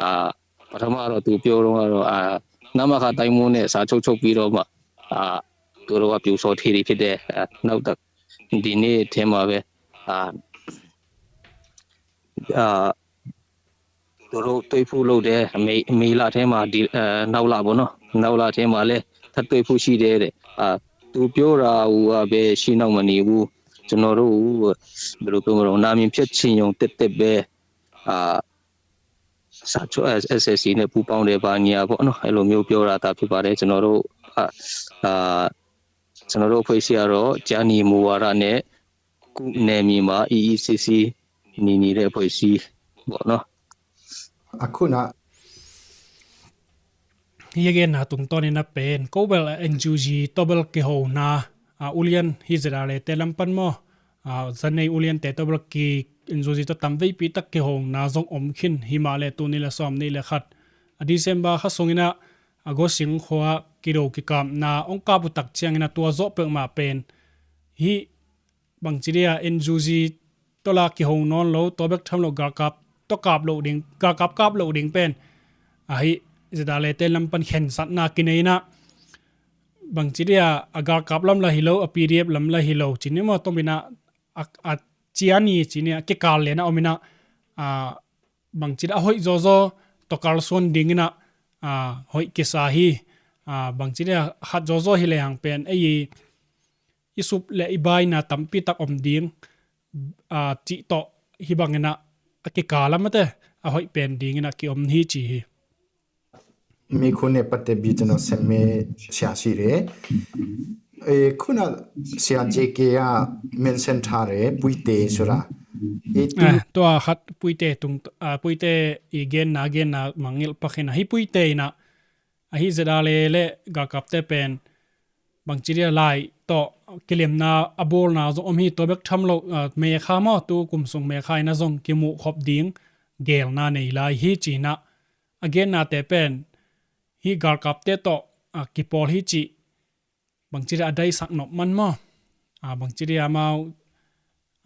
အာ၊ ပထမတော့ သူပြောတုန်းကတော့၊ အာ၊ နမခ တိုင်းမှူးနဲ့ စာချုပ်ချုပ်ပြီးတော့မှ၊ အာ၊ သူတို့က ပြူစော်ထီတွေဖြစ်တယ်။ အာ၊ နောက်တ၊ ဒီနေ့ထဲမှာပဲ၊ အာ၊ အာ၊ သူတို့တွေ့ဖို့လုပ်တယ်။ မေ၊ မေလထဲမှာ၊ ဒီ၊ အာ၊ နောက်လပေါ့နော်။ နောက်လထဲမှာလည်း ထပ်တွေ့ဖို့ရှိတယ်တဲ့။ အာ၊ သူပြောတာကိုပဲ ရှေ့နောက်မနေဘူး။ ကျွန်တော်တို့ကို ဘယ်လိုပြောမလဲ၊ နာမည်ဖျက်ချင်ရုံသက်သက်ပဲ။ အာ၊ စာချုပ်၊ အဲ၊ SSC နဲ့ ပူးပေါင်းတယ် ဘာညာပေါ့နော်။ အဲ့လိုမျိုးပြောတာသာဖြစ်ပါတယ်။ ကျွန်တော်တို့၊ အာ၊ အာ၊ ကျွန်တော်တို့အဖွဲ့အစည်းကတော့ ကျားနီမူဝါဒနဲ့ ကိုယ့်နယ်မြေမှာ အေးအေးဆေးဆေးနေနေတဲ့ အဖွဲ့အစည်းပေါ့နော်။ အခုန Hi a genna tungtawnin a pen ko bel NUG tawh bel kihona, a, ulian hi ZRA te lam pan maw, a, zanei uliante tawh bel ki NUG tawh tam veipi tak kihona zong om khin hi mah le, tul nih le sawmnih le khat a December kha sungin ah a Gosing khua kido kikapna hong kap uh tak ciangin a tua zawh peuhmah pen hih bangci dia NUG tawh la kiho nawn lo, tua bek tham lo galkap tawh kap loh ding, galkap kap loh ding pen ahi ZRA te lam pan khensatna kinei in ah bangci dia a galkap lam la hi lo, a PDF lam la hi lo, cin ni maw, tom in ah a, a cia ni cin ni a kikal lian a om in ah, a, bangci dia a hoih zawzaw tawh kalsuan ding in ah, a, hoih kisa hi. A, bangci dia khat zawzaw hi lehang pen ei i sup le i baina tampi tak om ding, a, cih tawh hi bangin ah a kikal a mate a hoih pen dingin ah kiom hi ci hi. มีคุณเนี่ย ပတ်သက်ပြီး ကျွန်တော် ဆက်မေးစရာရှိတယ်။ အဲ၊ ခုန ဆရာ JK က mention ထားတယ် ပုၢ်တဲဆိုတာ။ အဲ၊ အဲ၊ သူ tua khat Puite tung, a, Puite i genna, genna mangngilh pakhin ahi, Puite in ah ahi ZRA le galkapte pen bangci dia lai tawh kilemna a bawlna zong om hi, tua bek tham lo, a, May kha maw, tu kum sung May kha in ah zong kimuh khop ding gelna nei lai hi ci in ah a gennate pen hih galkapte tawh, a, kipawl hi cih bangci dia a daisak nop man maw, a, bangci dia amau,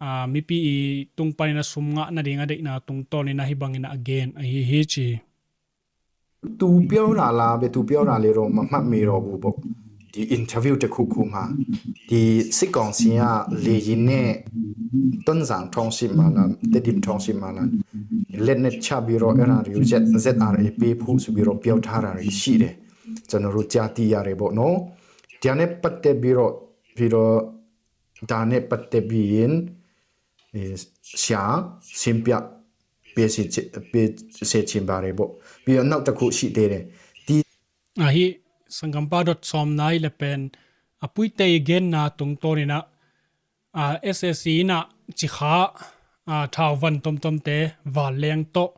a, mipi i tung panin a sum ngah nading a deihna tungtawnin ahi bangin ah a gen ahi hi ci. သူပြောတာလား၊ ဘယ်သူပြောတာလဲတော့ မမှတ်မိတော့ဘူးပေါ့။ ဒီ interview တစ်ခုခုမှာ ဒီစစ်ကောင်စီက လေယာဉ်နဲ့ တွန်းဇံ township မှာလား၊ တဒိမ် township မှာလား၊ လက်နက်ချပြီးတော့ အဲ့ဒါတွေကို Z- ZRA ပေးဖို့ဆိုပြီးတော့ ပြောထားတာတွေရှိတယ်။ ကျွန်တော်တို့ ကြားသိရတယ်ပေါ့နော်။ ဒါနဲ့ပတ်သက်ပြီးတော့၊ ပြီးတော့ ဒါနဲ့ပတ်သက်ပြီးရင် အဲ၊ ဆရာ ရှင်းပြပေးစေချင်၊ ပေးစေချင်ပါတယ်ပေါ့။ ပြီးတော့ နောက်တစ်ခုရှိသေးတယ်။ ဒီ Ahi, sanggampa dot sawmna i le pen a Puite i genna tungtawnin ah, a, SSC in ah Cikha, a, thauvan tomtomte vanleng tawh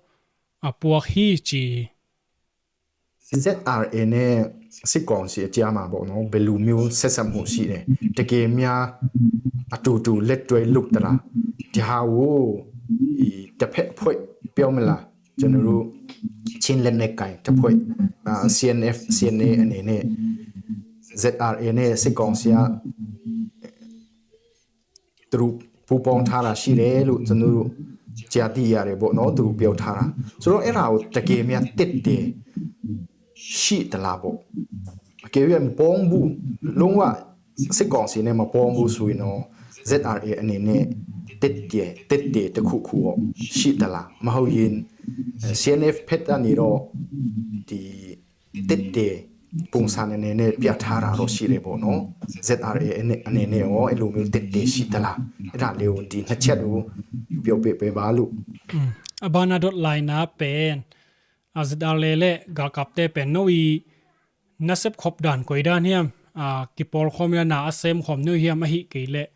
a puak hi ci. ZRA နဲ့ စစ်ကောင်စီအကြားမှာပေါ့နော်၊ ဘယ်လိုမျိုးဆက်ဆံမှုရှိလဲ။ တကယ်များ အတူတူလက်တွဲလုပ်သလား။ ဒီဟာကို ဒီတစ်ဖက်အဖွဲ့ ပြောမလား။ ကျွန်တော်တို့ ချင်းလက်နက်ကိုင်တပ်ဖွဲ့၊ အာ၊ CNF CNA အနေနဲ့ ZRA နဲ့ စစ်ကောင်စီက သူတို့ပူးပေါင်းထားတာရှိတယ်လို့ ကျွန်တော်တို့ ကြားသိရတယ်ပေါ့နော်၊ သူတို့ပြောထားတာ။ ဆိုတော့ အဲ့ဒါကို တကယ်များ သက်သေရှိသလားပေါ့။ အကယ်၍ မပေါင်းဘူး၊ လုံးဝ စစ်ကောင်စီနဲ့ မပေါင်းဘူးဆိုရင်တော့ ZRA အနေနဲ့ သက်သေ၊ သက်သေတစ်ခုခုပေါ့၊ ရှိသလား။ မဟုတ်ရင်၊ အဲ၊ CNF ဘက်ကနေတော့ ဒီ သက်သေပုံစံအနေနဲ့ ပြထားတာတော့ရှိတယ်ပေါ့နော်။ ZRA အနေနဲ့ရော အဲ့လိုမျိုးသက်သေရှိသလား။ အဲ့ဒါလေးကို ဒီနှစ်ချက်ကို ပြောပြပေးပါလို့။ Mm. A bana dot laina pen, a, ZRA le galkapte pen no i nasep khop dan koi dan hiam, a, kipawl khawm ila na a sem khawm no hiam, ahi kei leh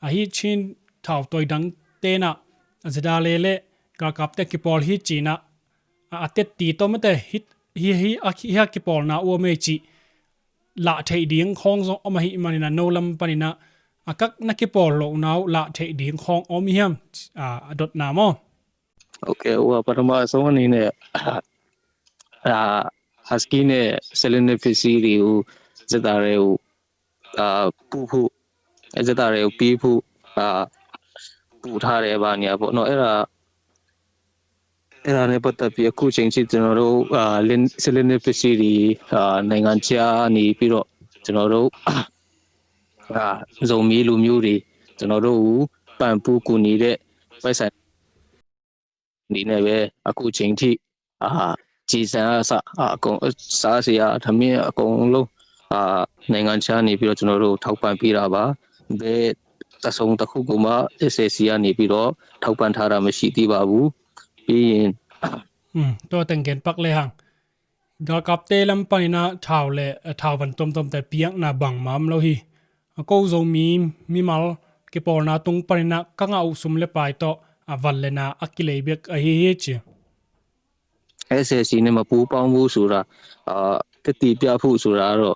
ahi Chin thautawi dangte in ah ZRA le galkapte kipawl hi ci in ah, a, a tetti tawh mate hi, hi, hi, a, hi a kipawlna uh a mei cih lah theih ding khawng zong om ahih manin ah no lam panin ah, အကက နကီပေါ်လိာ်နၤ လၢထဲဒိၣ်ဃီ အိၣ်မီဟံၣ် အဒိတ်နၤမီၢ်. โอเค ဥပမာ ပထမဆုံးအနေနဲ့ အာ husky နဲ့ selenium ပစ္စည်းတွေကို စက်တာတွေကို အာ ပူဖို့ စက်တာတွေကို ပြီးဖို့ အာ ပူထားတယ် ဘာညာပေါ့နော်။ အဲ့ဒါ အဲ့ဒါနဲ့ပတ်သက်ပြီး အခုချိန်ထိ ကျွန်တော်တို့ အာ လင်း စလင်းနဲ့ ပစ္စည်းတွေ အာ နိုင်ငံခြားနေပြီးတော့ ကျွန်တော်တို့ အာ ဇိုမီလူမျိုးတွေ ကျွန်တော်တို့ကို ပံ့ပိုးကူညီတဲ့ ပိုက်ဆံ နေနဲ့ပဲ အခုချိန်ထိ အာ ကျည်ဆံအစ အာ အကုန် စားစရာ ထမင်း အကုန်လုံး အာ နိုင်ငံခြားနေပြီးတော့ ကျွန်တော်တို့ ထောက်ပံ့ပေးတာပါ။ ဘယ်တစ်စုံတစ်ခုကိုမှ SAC ကနေပြီးတော့ ထောက်ပံ့ထားတာ မရှိသေးပါဘူး။ ပြီးရင် อืม ตัวแต่งเกณฑ์ปักเลยหัง กากับเตลำปานินะ ท้าวและ เอ่อ ท้าววันต้มๆ แต่เปียกหนาบังมามแล้วฮี โกโซมีมีมัล ကီပေါ်နၤတုံးပာ်နၤ ကငါအုပ်စုံလၢပၢ်တီၢ် အဝဲလဲၣ်နၤ အကီလေၣ်ဘၣ်အဟံၣ်ဟံၣ်ကီ SAC နဲ့ မပူးပေါင်းဘူးဆိုတာ အာ သက်သေပြဖို့ဆိုတာကတော့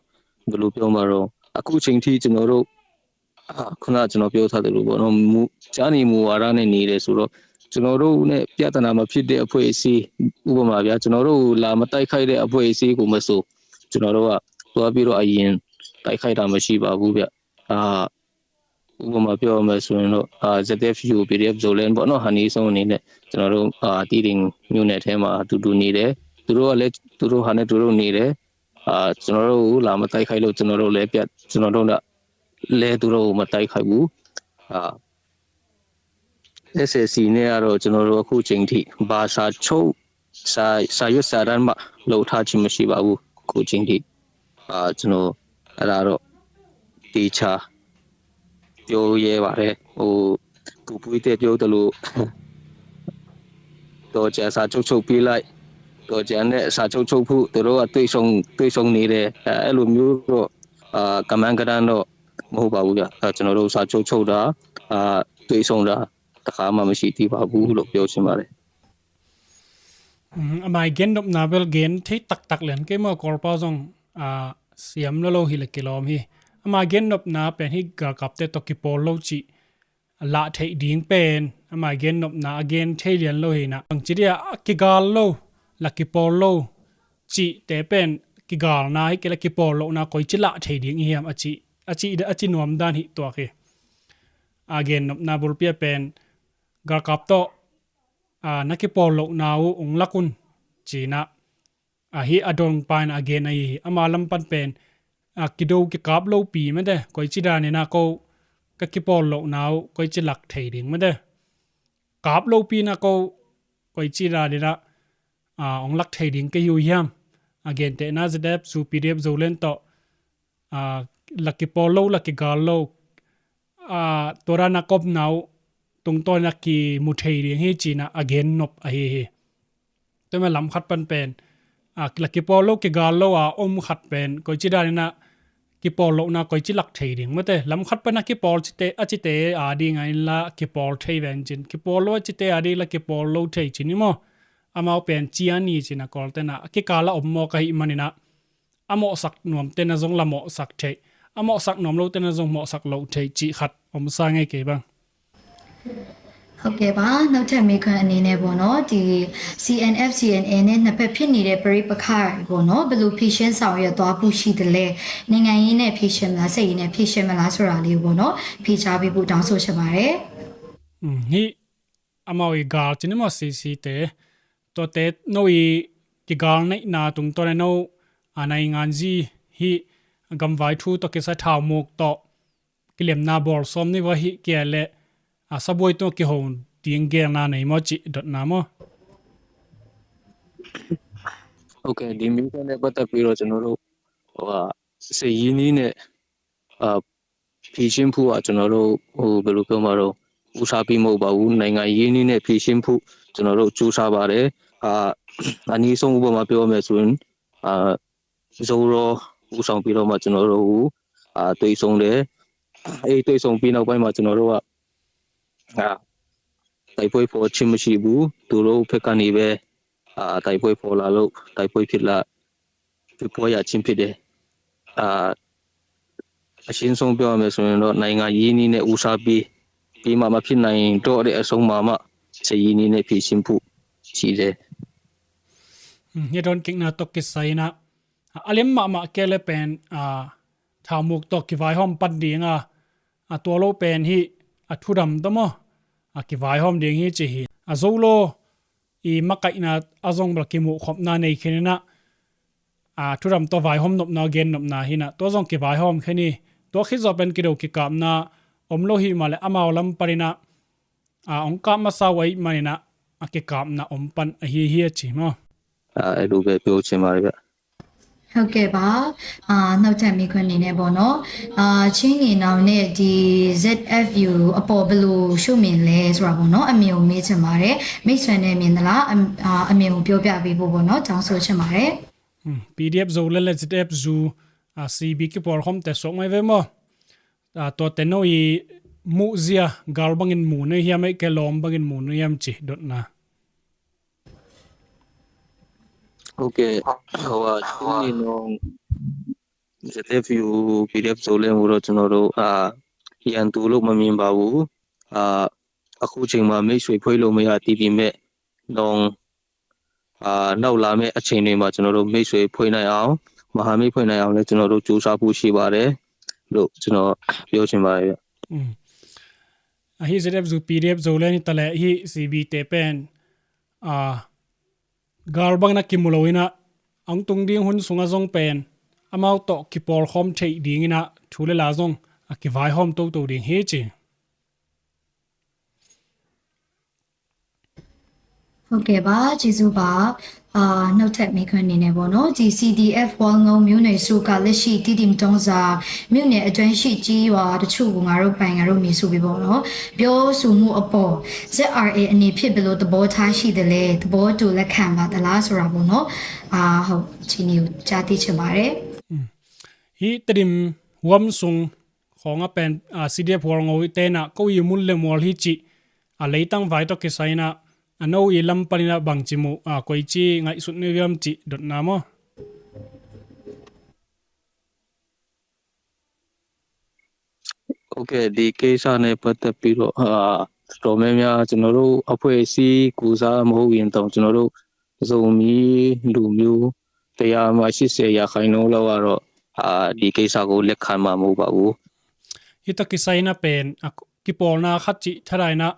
ဘယ်လိုပြောမှာတော့ အခုချိန်ထိ ကျွန်တော်တို့ အာ ခုနက ကျွန်တော်ပြောထားသလိုပေါ့နော် မူ ကြားနေမူဝါဒနဲ့ နေတယ်ဆိုတော့ ကျွန်တော်တို့နဲ့ ပြဿနာမဖြစ်တဲ့ အဖွဲ့အစည်း ဥပမာဗျာ ကျွန်တော်တို့ကို လာမတိုက်ခိုက်တဲ့ အဖွဲ့အစည်းကိုမဆို ကျွန်တော်တို့က သွားပြီးတော့ အရင် တိုက်ခိုက်တာ မရှိပါဘူးဗျ။ အာ ဥပမာပြောရမယ်ဆိုရင်တော့ အာ ZFU PDF Zoland ပေါ့နော် ဟန်နီဆုံးအနေနဲ့ ကျွန်တော်တို့ အာ တီးတိန်မြို့နယ်ထဲမှာ အတူတူနေတယ်။ သူတို့ကလည်း သူတို့ဟာနဲ့ သူတို့နေတယ်။ အာ ကျွန်တော်တို့ကို လာမတိုက်ခိုက်လို့ ကျွန်တော်တို့လည်း ပြ ကျွန်တော်တို့ကလည်း သူတို့ကို မတိုက်ခိုက်ဘူး။ အာ SAC နဲ့ကတော့ ကျွန်တော်တို့ အခုချိန်ထိ ဘာစာချုပ် စာ စာရွက်စာတမ်းမှ လုပ်ထားခြင်း မရှိပါဘူး။ အခုချိန်ထိ အာ ကျွန်တော် အဲ့ဒါတော့ သေချာ ပြောရဲပါတယ်။ ဟို ပူပွေးတဲ့ ပြောသလို တော်ကြာ စာချုပ်ချုပ်ပေးလိုက်၊ တော်ကြာနဲ့ စာချုပ်ချုပ်ဖို့ သူတို့က တွေ့ဆုံ တွေ့ဆုံနေတယ်။ အဲ အဲ့လိုမျိုးတော့ အာ ကမန်းကတန်းတော့ မဟုတ်ပါဘူးဗျ။ အာ ကျွန်တော်တို့ စာချုပ်ချုပ်တာ၊ အာ တွေ့ဆုံတာ တစ်ခါမှ မရှိသေးပါဘူးလို့ ပြောချင်ပါတယ်။ อืม အမၤဂ့ၢ်နုာ်နၤ ဘဲလ်ဂ့ၢ် ထံတၢ်တၢ်လဲၣ် ကဲမီကီၢ်ပၢ်စီၣ် အာ စံၣ်လီၤလီၤဟံၣ်လၢကီၢ်လီၤမံၤ အမၤဂ့ၢ်နုာ်နၤ ပၣ်ဟံၣ် ကီကပ်တဲ တီးကီပေါ်လိာ်ကီ လၢထဲဒိၣ်ပၣ် အမၤဂ့ၢ်နုာ်နၤ အဂ့ၢ်ထဲလီၤလီၤဟံၣ်နၤ ဘၣ်ကီဒံး အကီဂၤလိာ် လၢကီပေါ်လိာ်ကီ တဲပၣ် ကီဂၤနၤ ဟံၣ်ကီလၢကီပေါ်လိာ်နၤ ကီကီလၢထဲဒိၣ်ဟံၣ် အကီ အကီ အကီနွံဒၣ်ဟံၣ် တွၣ်ကီ အဂ့ၢ်နုာ်နၤ ဘုလ်ပျဲၣ်ပၣ် ကီကပ်တီး အာ နကီပေါ်လိာ်နၤ အိၣ်လၢကွၢ် ကီနၤ အဟံၣ်အဒိၣ်ပၢ်နၤ အဂ့ၢ်နၤအံၤ အမၤလၢပၣ်ပၣ် အကီဒိၣ်ကီကပ်လိာ်ပံၤမ့ၢ်တဲ ကီကီဒၣ်န့ၣ်နၤ ကီ ကီကီပေါ်လိာ်နၤ ကီကီလၢထဲဒိၣ်မ့ၢ်တဲ ကပ်လိာ်ပံၤနၤ ကီ ကီကီဒၣ်န့ၣ်နၤ အိၣ်လၢထဲဒိၣ်ကီယူၤယၢမ်ၣ် အဂ့ၢ်တဲနၤ ZFU PDF Zoland တီး အာ လၢကီပေါ်လိာ် လၢကီဂၤလိာ် အာ တွၣ်ရၤနၤ ကီနၤ တုံတီၢ်နၤ ကီမူထဲဒိၣ်ဟံၣ် ကီနၤ အဂ့ၢ်နုာ်အဟံၣ်ဟံၣ် တဲမ့ၢ်လၢခတ်ပၣ်ပၣ် အာ လၢကီပေါ်လိာ် ကီဂၤလိာ် အအိၣ်ခတ်ပၣ် ကီကီဒၣ်န့ၣ်နၤ ကီပေါ်လိာ်နၤ ကီကီလၢထဲဒိၣ်မ့ၢ်တဲ လၢခတ်ပၣ်နၤ ကီပေါ်ကီတဲ အကီတဲအါဒံး ငါလၢကီပေါ်ထဲဝဲကီ ကီပေါ်လိာ် အကီတဲအါဒံး လၢကီပေါ်လိာ်ထဲကီန့ၣ်မီၢ် အမၤပၣ်ကီအနံၣ်ကီနၤ ကီတဲနၤ အကီကီလၢအိၣ်မီၢ်ကဟံၣ်မးန့ၣ်နၤ အမီၢ်စၢ်နွံတဲနၤ စီၤလၢမီၢ်စၢ်ထဲ အမီၢ်စၢ်နွံလိာ်တဲနၤ စီၤမီၢ်စၢ်လိာ်ထဲ ကီဃတ် အိၣ်မဆါငဲကီဘၣ် ဟုတ်ကဲ့ပါ။ နောက်ထပ်မေးခွန်းအနေနဲ့ပေါ့နော်၊ ဒီ စီအန်အက်ဖ် စီအန်အဲ နဲ့ နှစ်ဖက်ဖြစ်နေတဲ့ ပဋိပက္ခတွေပေါ့နော်၊ ဘယ်လိုဖြေရှင်းဆောင်ရွက်သွားဖို့ရှိသလဲ၊ နိုင်ငံရေးနဲ့ဖြေရှင်းမလား၊ စစ်ရေးနဲ့ဖြေရှင်းမလားဆိုတာလေးကိုပေါ့နော်၊ ဖြေကြားပေးဖို့တောင်းဆိုချင်ပါတယ်။ อืม ဟံၣ် အမီၢ်အံၤ ကီကီန့ၣ်မီၢ် စံၣ်စံၣ်တဲ တီးတဲ နီၢ်အံၤ ကီကီန့ၣ်နၤ တုံတီၢ်န့ၣ် နီၢ် အ နိုင်ငံရေး ဟံၣ် ကမ်ဝၢႆးထူ တီးကီစဲးထီၣ်မူးတီး ကီလ့ၣ်နၤ ဘီၣ်စီမ့ၣ်ဝဲဟံၣ်ကီလဲၣ် အ စစ်ပွဲ တီးကီဟိၣ်ဒံးဂ့ၤနၤန့ၣ်မီၢ် ကီဒိးနၤမီၢ် ဟုတ်ကဲ့၊ ဒီမေးခွန်းနဲ့ပတ်သက်ပြီးတော့ ကျွန်တော်တို့ ဟိုဟာ စစ်ရေးနည်းနဲ့ အာ ဖြေရှင်းဖို့က ကျွန်တော်တို့ ဟို ဘယ်လိုပြောမှာတော့ ဦးစားပေးမဟုတ်ပါဘူး။ နိုင်ငံရေးနည်းနဲ့ ဖြေရှင်းဖို့ ကျွန်တော်တို့ ကြိုးစားပါတယ်။ အာ အနည်းဆုံး ဥပမာ ပြောရမယ်ဆိုရင် အာ ဇိုရော ဦးဆောင်ပြီးတော့မှ ကျွန်တော်တို့ကို အာ တွေ့ဆုံတယ်။ အဲ့တွေ့ဆုံပြီးနောက်ပိုင်းမှာ ကျွန်တော်တို့က အာ တိုက်ပွဲဖော်ခြင်းမရှိဘူး။ သူတို့ဘက်ကနေပဲ အာ တိုက်ပွဲဖော်လာလို့ တိုက်ပွဲဖြစ်လာ ဖြစ်ပွားရခြင်းဖြစ်တယ်။ အာ အရှင်းဆုံးပြောရမယ်ဆိုရင်တော့ နိုင်ငံရေးနည်းနဲ့ ဦးစားပေးပြီးမှ မဖြစ်နိုင်တော့တဲ့အဆုံးမှာမှ စစ်ရေးနည်းနဲ့ ဖြေရှင်းဖို့ရှိတယ်။ Hi don kikna tawh kisai in ah, a liam mahmah kei le pen, a, thaumuk tawh kivaihawm pan ding a, a tua lo pen hih a thudam tawh maw, a kivaihawm ding hi ci hi. A zo lo i makaihna a zong bel kimuhkhopna nei khin in ah, a thudam tawh vaihawm nopna, gen nopna hi in ah, tua zong kivaihawm khin hi. Tua khit zawh pen kido kikapna om lo hi mah le amau lam pan in ah, a, hong kap masa uh ahih man in ah, a kikapna om pan ahi hi a ci maw. အဲလိုပဲပြောချင်ပါတယ်ဗျာ။ ဟုတ်ကဲ့ပါ။ အာ၊ နောက်ထပ်မေးခွန်းအနေနဲ့ပေါ့နော်။ အာ၊ ချင်းညီနောင်နဲ့ဒီ ZFU အပေါ်ဘယ်လိုရှုမြင်လဲဆိုတာပေါ့နော်။ အမြင်ကိုမေးချင်ပါတယ်။ မိတ်ဆွေနဲ့မြင်သလား။ အ၊ အာ၊ အမြင်ကိုပြောပြပေးဖို့ပေါ့နော်။ တောင်းဆိုချင်ပါတယ်။ Hmm, PDF Zoland le ZFU, a, CB kipawlkhawmte suak mai ve maw? A, tuate no i muhzia gal bangin mu na hiam, ei ke lawm bangin mu na hiam ci dotna. Ok. ဟိုဟာ ချင်းညီနောင် ZFU PDF Zoland ကိုတော့ ကျွန်တော်တို့ အာ၊ ရန်သူလို့ မမြင်ပါဘူး။ အာ၊ အခုချိန်မှာ မိတ်ဆွေဖွဲ့လို့ မရသေးပေမဲ့ နောင်၊ အာ၊ နောက်လာမယ့်အချိန်တွေမှာ ကျွန်တော်တို့ မိတ်ဆွေဖွဲ့နိုင်အောင်၊ မဟာမိတ်ဖွဲ့နိုင်အောင်လည်း ကျွန်တော်တို့ ကြိုးစားဖို့ရှိပါတယ်လို့ ကျွန်တော် ပြောချင်ပါတယ်ဗျ။ Hmm. Ahi ZFU PDF Zoland hi ta le hih CB te pen, a, gal bangin a kimu lo in ah, a hong tung ding hun sungah zong pen amau tawh kipawlkhawm theih dingin ah thu le la zong a kivaihawm toto ding hi ci. Ok, ba, ကျေးဇူးပါ။ အာ၊ နောက်ထပ်မေးခွန်းအနေနဲ့ပေါ့နော်။ ဒီ CDF ဝေါ်ငုံမြို့နယ်စုက လက်ရှိ တီးတိမ် တွင်းဇာမြို့နယ်အတွင်းရှိ ကျေးရွာတချို့ကို ငါတို့ပိုင် ငါတို့မြေဆိုပြီးပေါ့နော်။ ပြောဆိုမှုအပေါ် ZRA အနေဖြင့် ဘယ်လိုသဘောထားရှိသလဲ။ သဘောတူလက်ခံပါသလားဆိုတာပေါ့နော်။ အာ၊ ဟုတ်၊ အခြေအနေကို ကြားသိချင်ပါတယ်။ Hmm. Hih Tedim huam sung khawng a pen, a, CDF Hualngo i tenah ko i mun le mual hi cih, a, leitang vai tawh kisai in ah, a, no i lam panin ah bangci muh, a, koici ngaihsut na hiam cih dotna maw? Ok, ဒီကိစ္စနဲ့ပတ်သက်ပြီးတော့ အာ၊ တော်တော်များများ ကျွန်တော်တို့အဖွဲ့အစည်းကိုယ်စားမဟုတ်ရင်တောင် ကျွန်တော်တို့ ဇုံမီးလူမျိုး တစ်ရာမှာ ရှစ်ဆယ်ရာခိုင်နှုန်းလောက်ကတော့ အာ၊ ဒီကိစ္စကို လက်ခံမှာမဟုတ်ပါဘူး။ Hih tawh kisai in ah pen, a, kipawlna khat cih thadah in ah,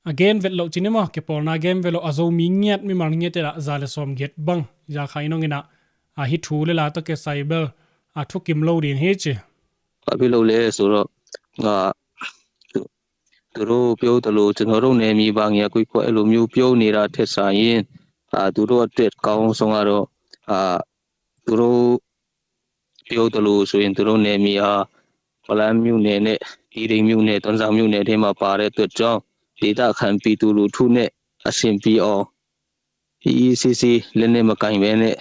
a, gen vet loh ci ni maw, kipawlna gen vet loh, a, Zomi ngiat, mimal ngiat in ah za le sawmgiat bang, za khai nong in ah, a, hih thu le la tawh kisai bel, a, thukim lo ding hi ci. ဘာဖြစ်လို့လဲဆိုတော့ အာ၊ သူတို့ပြောသလို ကျွန်တော်တို့နယ်မြေပါ ညာကွင်းကွင်း အဲ့လိုမျိုးပြောနေတာထက်စာရင် အာ၊ သူတို့အတွက်အကောင်းဆုံးကတော့ အာ၊ သူတို့ပြောသလိုဆိုရင် သူတို့နယ်မြေဟာ ဖလမ်းမြို့နယ်နဲ့ တီးတိမ်မြို့နယ်၊ တွင်းဇာမြို့နယ်ထဲမှာပါတဲ့အတွက်ကြောင့် ဒေသခံပြည်သူလူထုနဲ့ အဆင်ပြေအောင် အေးအေးဆေးဆေး လက်နက်မကိုင်ဘဲနဲ့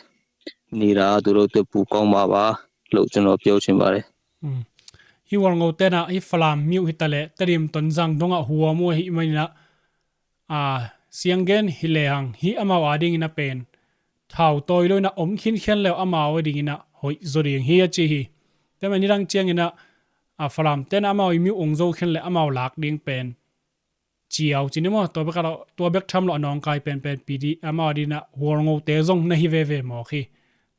နေတာ သူတို့အတွက် ပိုကောင်းမှာပါလို့ ကျွန်တော် ပြောချင်ပါတယ်။ Hmm. Hih Hualngo tenah hih Falam myo hi ta leh Tedim, Tonzang dongah huam uh ahih manin ah, a, sianggen hi lehang hih amau adingin a pen thautawi lo in ah om khinkhian le uh amau adingin ah hoih zaw ding hi a ci hi. Tua manin nidang ciangin ah, a, Falam tenah amau i myo ong zo khin le amau lak ding pen ciau ci ni maw, tua bek a lo, tua bek tham lo a nawngkai penpen P D, amau adingin ah Hualngote zong na hi veve mawk hi.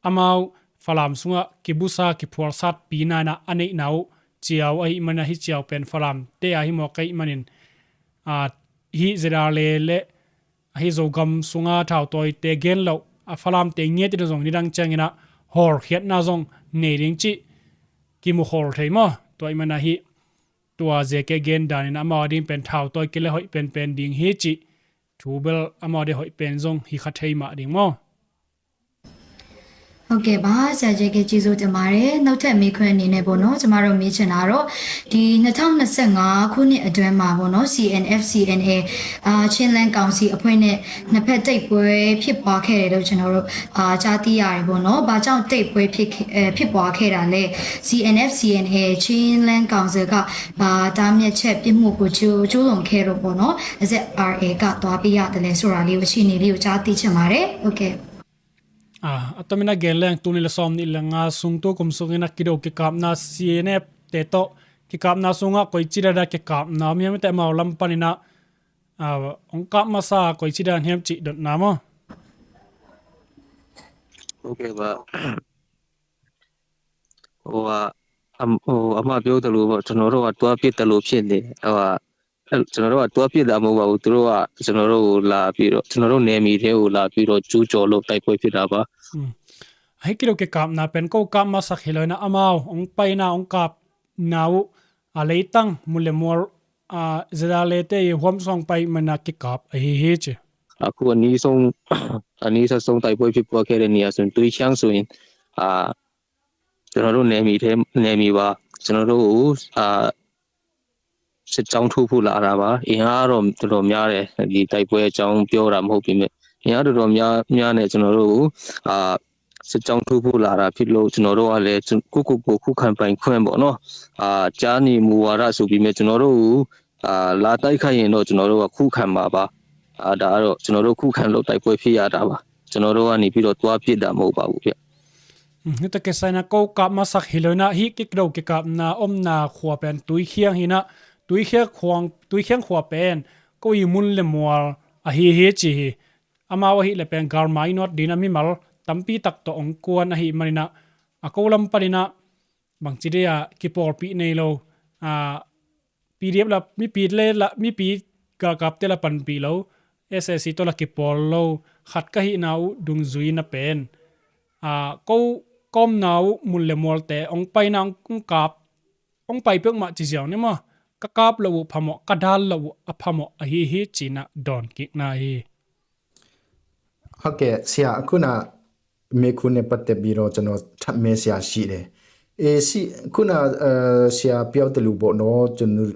Amau Falam sungah kibusa, kiphualsat pina in ah a neihna uh ciau ahih manin ah hih ciau pen Falamte a hi mawk ahih manin, a, hih ZRA le, le ahi Zogam sunga thautawite gen loh, a, Falamte ngiat in ah zong nidang ciangin ah hawlkhiatna zong nei ding cih kimu khawl thei maw. Tua ahih manin ah hih tua ziake gen danin amau ading pen thautawi kile hoih penpen ding hi cih thu bel amau ading hoih pen zong hi kha thei mah ding maw. ဟုတ်ကဲ့ပါ။ ဆရာကြီးက ကျေးဇူးတင်ပါတယ်။ နောက်ထပ်မေးခွန်းအနေနဲ့ပေါ့နော်၊ ကျမတို့မေးချင်တာကတော့ ဒီနှစ်ထောင့်နှစ်ဆယ့်ငါးခုနှစ်အတွင်းမှာပေါ့နော်၊ C N F C N A အာ၊ Chinland Council အဖွဲ့နဲ့ နှစ်ဖက်တိုက်ပွဲဖြစ်ပွားခဲ့တယ်လို့ ကျွန်တော်တို့၊ အာ၊ ကြားသိရတယ်ပေါ့နော်။ ဘာကြောင့်တိုက်ပွဲဖြစ်ခဲ့၊ အဲ၊ ဖြစ်ပွားခဲ့တာလဲ။ C N F C N A Chinland Council က ဘာတားမြစ်ချက်ပြစ်မှုကိုကျူး၊ ကျူးလွန်ခဲ့လို့ပေါ့နော်၊ Z R A ကသွားပေးရတယ်လဲဆိုတာလေးကို၊ အခြေအနေလေးကိုကြားသိချင်ပါတယ်။ ဟုတ်ကဲ့။ A, a tomin a gen leng tul nih le sawm nih le nga sung tu kum sungin a kido kikapna C N F te tawh kikapna sungah koici dada kikapna om hiam, te amau lam panin a, a, hong kap masa koici dan hiam cih dotna maw? ဟုတ်ကဲ့ပါ။ ဟိုဟာအမ်ဟိုအမပြောသလိုပေါ့ ကျွန်တော်တို့ကတွားပစ်သလိုဖြစ်နေဟိုဟာအဲ့ကျွန်တော်တို့ကတွားပစ်တာမဟုတ်ပါဘူး။ သူတို့ကကျွန်တော်တို့ကိုလာပြီးတော့ကျွန်တော်တို့နယ်မြေထဲကိုလာပြီးတော့ကျူးကျော်လို့တိုက်ပွဲဖြစ်တာပါ။ Ahi kei lo kikapna pen ko kap masak hi lo ina amau hong paina hong kapna uh a leitang mun le mual a zeda lete i huam song pai mana kikap ahi hi ci. အခုအနည်းဆုံးအနည်းဆုံးတိုက်ပွဲဖြစ်ပွားခဲ့တဲ့နေရာဆိုရင်သွေးချောင်းဆိုရင်အာကျွန်တော်တို့နယ်မြေထဲနယ်မြေပါကျွန်တော်တို့ကိုအာစစ်ကြောင်းထိုးဖို့လာတာပါ။ အင်အားတော့တော်တော်များတယ်။ ဒီတိုက်ပွဲအကြောင်းပြောတာမဟုတ်ပေမဲ့အင်အားတော်တော်များများနဲ့ကျွန်တော်တို့ကိုအာစစ်ကြောင်းထိုးဖို့လာတာဖြစ်လို့ကျွန်တော်တို့ကလည်းကိုယ့်ကိုယ်ကိုခုခံပိုင်ခွင့်ပေါ့နော်အာကြားနေမူဝါဒဆိုပေမဲ့ကျွန်တော်တို့ကိုအာလာတိုက်ခိုက်ရင်တော့ကျွန်တော်တို့ကခုခံမှာပါ။ အာဒါကတော့ကျွန်တော်တို့ခုခံလို့တိုက်ပွဲဖြစ်ရတာပါ။ ကျွန်တော်တို့ကနေပြီးတော့သွားပစ်တာမဟုတ်ပါဘူးဗျ။ Hita kisaina ko kap masak hi lo ina hi kikdo kikapna omna khua pen tuikhiang hina tuikhiang khuang tuikhiang khua pen ko i mun le mual ahi hi ci hi. Amau ahi le pen gal mainot dina mimal tampi tak tawh ong kuan ahi manina a ko lam panina bangci dia kipawlpih nei lo a P D F la mipi le la mipi galkapte la panpih lo S A C tawh la kipawl lo khat ka hihna uh dungzui na pen a ko kawmna uh mun le mualte ong paina ong kap ong pai pek mah ci ziau ni maw? Ka kap lo uh phamawh ka dal lo uh a phamawh ahi hi cina dawn kikna hi. ဟုတ်ကဲ့ဆရာအခုနမေးခွန်းနဲ့ပတ်သက်ပြီးတော့ကျွန်တော်ထပ်မေးဆရာရှိတယ်အေးရှိခုနအဲဆရာပြောသလိုပေါ့နော်ကျွန်တော်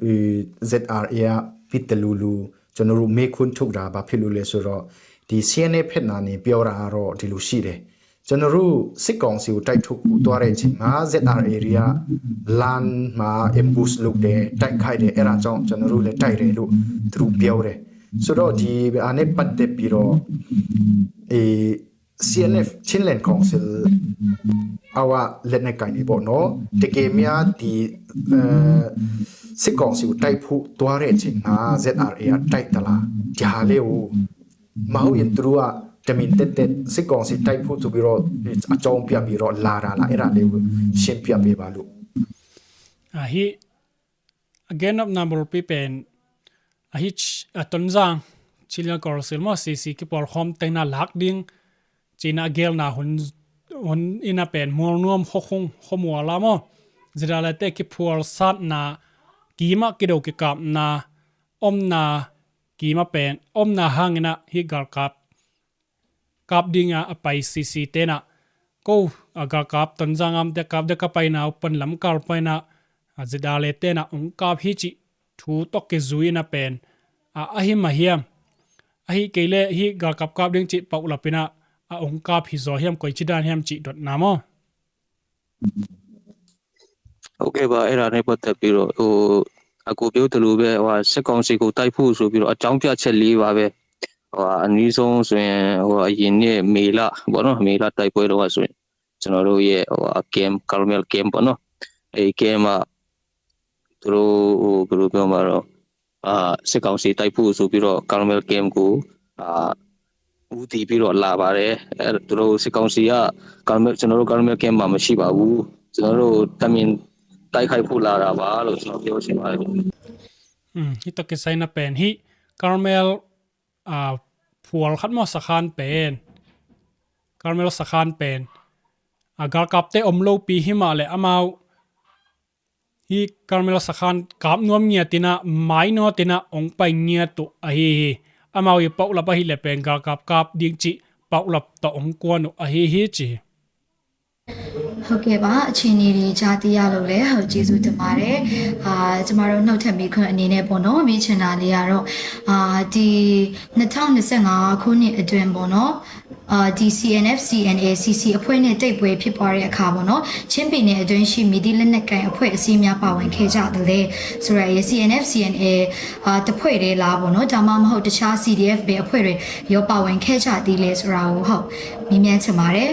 Z R A ကဖြစ်သလိုလိုကျွန်တော်တို့မေးခွန်းထုတ်တာဘာဖြစ်လို့လဲဆိုတော့ဒီ C N A ဖက်နာနေပြောတာကတော့ဒီလိုရှိတယ်ကျွန်တော်တို့စစ်ကောင်စီကိုတိုက်ထုတ်ဖို့သွားတဲ့အချိန်မှာ Z R A တွေကလမ်းမှာ ambush လုပ်တယ်တိုက်ခိုက်တယ်အဲ့ဒါကြောင့်ကျွန်တော်တို့လည်းတိုက်တယ်လို့သူတို့ပြောတယ်ဆိုတော့ဒီအားနဲ့ပတ်သက်ပြီးတော့အေး C N F Chinland Council အဝလက်နက်ကိုင်တွေပေါ့နော်တကယ်များဒီအဲစစ်ကောင်စီကိုတိုက်ဖို့သွားတဲ့အချိန်မှာ Z R A ကတိုက်သလားဒီဟာလေးကိုမဟုတ်ရင်သူတို့ကတမင်တက်တက်စစ်ကောင်စီတိုက်ဖို့ဆိုပြီးတော့အကြောင်းပြပြီးတော့လာတာလားအဲ့ဒါလေးကိုရှင်းပြပေးပါလို့ Ahi a gen nopna bulpi pen ahi a Tonzang Chinland Council maw C C kipawlkhawm tengna lak ding cina a gelna hun hun ina pen mualnuam khuakhung khuamuala maw zidalate kiphual satna kima kido kikapna omna kima pen omna hangina hi galkap kap dinga a pai sisi tena ko a galkap Tonzang amte kap de ka paina uh pan lamkal paina a zidale tena ong kap hi cih thu tawh kizui ina pen a ahi mah hiam? Ahi kei le hi galkap kap ding cih pauhlapina a ong kap hi zaw hiam koici dan hiam cih dotna maw? ဟုတ်ကဲ့ပါအဲ့ဒါနဲ့ပတ်သက်ပြီးတော့ဟိုအကိုပြောသလိုပဲဟိုစစ်ကောင်စီကိုတိုက်ဖို့ဆိုပြီးတော့အကြောင်းပြချက်လေးပါပဲဟိုအနည်းဆုံးဆိုရင်ဟိုအရင်နေ့မေလပေါ့နော်မေလတိုက်ပွဲတော့ဆိုရင်ကျွန်တော်တို့ရဲ့ဟိုအ camp Carmel camp ပေါ့နော်အဲ့ camp မှာသူတို့ဟိုဘယ်လိုပြောမှာတော့အာစစ်ကောင်စီတိုက်ဖို့ဆိုပြီးတော့ Carmel camp ကိုအာဦးတည်ပြီးတော့လာပါတယ်အဲသူတို့စစ်ကောင်စီက Carmel ကျွန်တော်တို့ Carmel camp မှာမရှိပါဘူးကျွန်တော်တို့တမင်တိုက်ခိုက်ဖို့လာတာပါလို့ကျွန်တော်ပြောချင်ပါတယ် Hita kisaina pen hi Carmel a phual khat maw sakhan pen Carmel sakhan pen a galkapte om lopi hi mah le amau hi Carmel sakhan kap nuam ngiatina mainawtina ong pai ngiat uh ahi hi. Amau i pauhlap ahi le pen galkap kap ding cih pauhlap tawh ong kuan uh ahi hi ci hi. ဟုတ်ကဲ့ပါအခြေအနေတွေကြားသိရလို့လည်းဟုတ်ကျေးဇူးတင်ပါတယ်အာကျမတို့နှုတ်ထက်မေးခွန်းအနေနဲ့ပေါ့နော်မေးချင်တာလေးကတော့အာဒီနှစ်ထောင်နှစ်ဆယ့်ငါခုနှစ်အတွင်းပေါ့နော် အာဒီ စီအန်အက်ဖ် စီအန်အေ စီစီအဖွဲ့နဲ့တိုက်ပွဲဖြစ်ပွားတဲ့အခါပေါ့နော်ချင်းပြည်နယ်အတွင်းရှိမည်သည့်လက်နက်ကိုင်အဖွဲ့အစည်းများပါဝင်ခဲ့ကြသလဲဆိုတာရယ် စီအန်အက်ဖ် စီအန်အေ အာတစ်ဖွဲ့တည်းလားပေါ့နော်ဒါမှမဟုတ်တခြား စီဒီအက်ဖ် ပဲအဖွဲ့တွေရောပါဝင်ခဲ့ကြသေးလဲဆိုတာကိုဟုတ်မေးမြန်းချင်ပါတယ်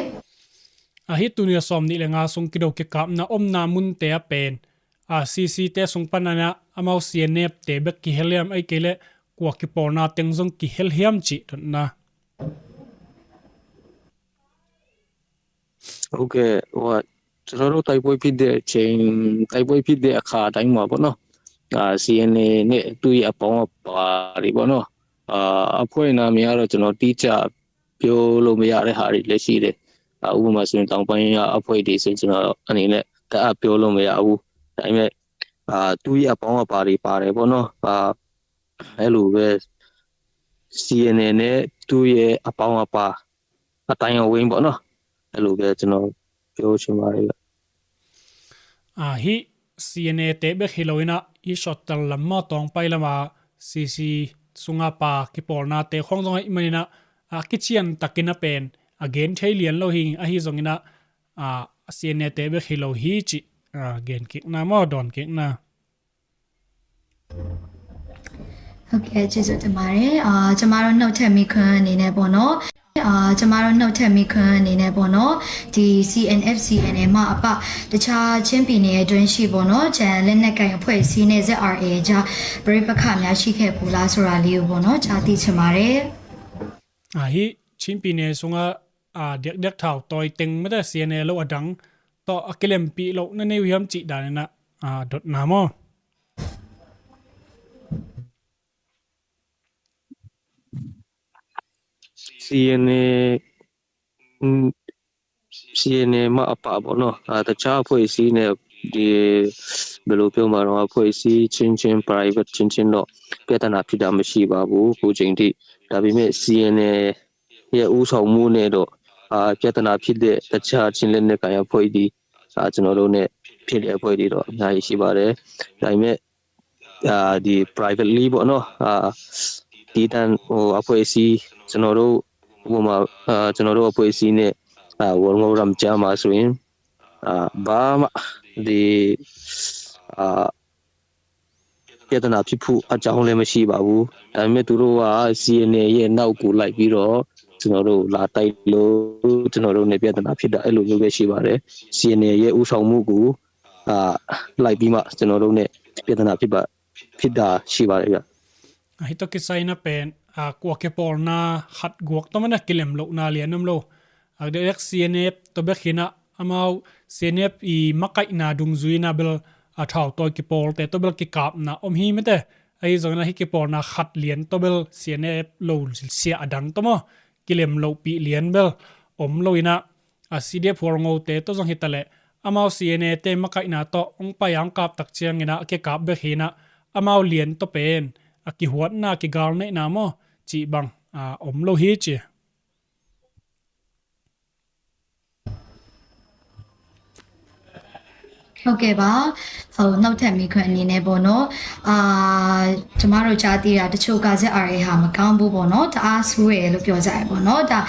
Ahi tuni a sawm nih le nga sung kido kikapna omna munte a pen a C C te sung panana amau C N F te bek kihel hiam ai kei le kua kipawlna teng zong kihel hiam cih dotna. Okay, ว่าကျွန်တော်တို့တိုက်ပွဲဖြစ်တဲ့အချိန်တိုက်ပွဲဖြစ်တဲ့အခါတိုင်းမှာပေါ့နော်အာ C N A နဲ့သူ့ရဲ့အပေါင်းအပါတွေပေါ့နော်အာအဖွဲ့နာမည်ကတော့ကျွန်တော်တိကျပြောလို့မရတဲ့ဟာတွေလည်းရှိတယ်အာဥပမာဆိုရင်တောင်ပိုင်းကအဖွဲ့တွေဆိုရင်ကျွန်တော်အနေနဲ့တအားပြောလို့မရဘူးဒါပေမဲ့အာသူ့ရဲ့အပေါင်းအပါတွေပါတယ်ပေါ့နော်အာအဲ့လိုပဲ C N A နဲ့သူ့ရဲ့အပေါင်းအပါအတိုင်းအဝိုင်းပေါ့နော်အဲ့လိုပဲကျွန်တော်ပြောချင်ပါတယ်ဗျ Ahi C N A te bek hi lo ina i shottal lam ma tawng pai lama C C sunga pa kipawlna te khong zong ahi manina a kichian takina pen a gen thei lian lo hi ahi zongina a C N A te bek hi lo hi ci a gen kikna maw dawn kikna. ဟုတ်ကဲ့ကျေးဇူးတင်ပါတယ်အာကျမတို့နှုတ်ထက်မီခွန်းအနေနဲ့ပေါ့နော်အာကျမတို့နှုတ်ထက်မီခွန်းအနေနဲ့ပေါ့နော်ဒီ C N F C N A မှအပတခြားချင်းပြည်နယ်အတွင်းရှိပေါ့နော်ကျန်လက်နက်ကိုင်အဖွဲ့အစည်းနဲ့ Z R A အကြားပြိပခများရှိခဲ့ဘူးလားဆိုတာလေးကိုပေါ့နော်ကြားသိချင်ပါတယ် Ahi Chin pine sunga a diakdiak thau tawi teng mete C N A lo a dang tawh a kilempih loh na nei uh hiam cih danina a dotna maw. C N A C N A မှအပပေါ့နော်အာတခြားအဖွဲ့အစည်းနဲ့ဒီဘယ်လိုပြောမှာတော့အဖွဲ့အစည်းချင်းချင်း private ချင်းချင်းတော့ပြဿနာဖြစ်တာမရှိပါဘူးအခုချိန်ထိဒါပေမဲ့ C N A ရဲ့ဦးဆောင်မှုနဲ့တော့အာပြဿနာဖြစ်တဲ့တခြားချင်းလက်နက်ကိုင်အဖွဲ့အစည်းအာကျွန်တော်တို့နဲ့ဖြစ်တဲ့အဖွဲ့အစည်းတော့အများကြီးရှိပါတယ်ဒါပေမဲ့အာဒီ privately ပေါ့နော်အာဒီတန်ဟိုအဖွဲ့အစည်းကျွန်တော်တို့ဟိုမှာအာကျွန်တော်တို့အဖွဲ့အစည်းနဲ့အာ World War ရမ်ကြားမှာဆိုရင်အာဘာမှဒီအာပြဿနာဖြစ်ဖို့အကြောင်းလည်းမရှိပါဘူးဒါပေမဲ့သူတို့က C N A ရဲ့နောက်ကိုလိုက်ပြီးတော့ကျွန်တော်တို့လာတိုက်လို့ကျွန်တော်တို့နဲ့ပြဿနာဖြစ်တာအဲ့လိုမျိုးပဲရှိပါတယ် C N A ရဲ့ဦးဆောင်မှုကိုအာလိုက်ပြီးမှကျွန်တော်တို့နဲ့ပြဿနာဖြစ်ပါဖြစ်တာရှိပါတယ်ဗျ Ahi tawh kisai na pen a kua kipawlna khat guak tawh mana kilem lohna lian om lo. A dek C N F tawh bek hina amau C N F i makaihna dungzuina bel a thau tawi kipawlte tawh bel kikapna om hi mete. Ahi zongina hi kipawlna khat lian tawh bel C N F lo sia a dang tawh maw kilem lohpih lian bel om lo ina a C D F hualngote tawh zong hitaleh amau C N A te makaihna tawh hong pai a hong kap tak ciangina a kikap bek hina amau lian tawh pen a kihuatna kigalneihna maw cih bang a om lo hi ci. ဟုတ်ကဲ့ပါဟိုနောက်ထပ်မိခွန်းအနေနဲ့ပေါ့နော်အာကျမတို့ကြားသိတာတချို့က Z R A ဟာမကောင်းဘူးပေါ့နော်တအားဆိုးတယ်လို့ပြောကြတယ်ပေါ့နော်ဒါ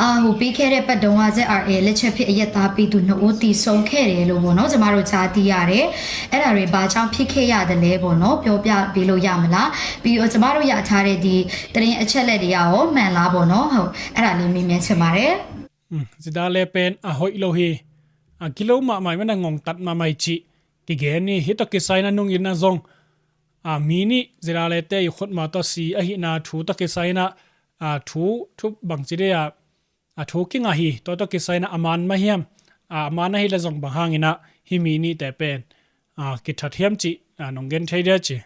အာဟိုပြီးခဲ့တဲ့ပတ်တုန်းက Z R A လက်ချက်ဖြစ်အရက်သားပြည်သူနှစ်ဦးသေဆုံးခဲ့တယ်လို့ပေါ့နော်ကျမတို့ကြားသိရတယ်အဲ့ဒါတွေဘာကြောင့်ဖြစ်ခဲ့ရတယ်လဲပေါ့နော်ပြောပြပေးလို့ရမလားပြီးတော့ကျမတို့ရထားတဲ့ဒီသတင်းအချက်အလက်တွေကရောမှန်လားပေါ့နော်ဟုတ်အဲ့ဒါလေးမေးမြန်းချင်ပါတယ် Zidale pen a hoih lo hi a gilo mahmah i mana ngongtat mahmah i cih kigen i hih tawh kisai na nung i na zong a mi nih Zidale te i khutma tawh si ahihna thu tawh kisai na a thu thu bangci dei a a thu kingah hi tua tawh kisai na a man mah hiam a man ahi le zong bang hangina hih mi nihte pen a kithat hiam cih a nong gen thei dia ci.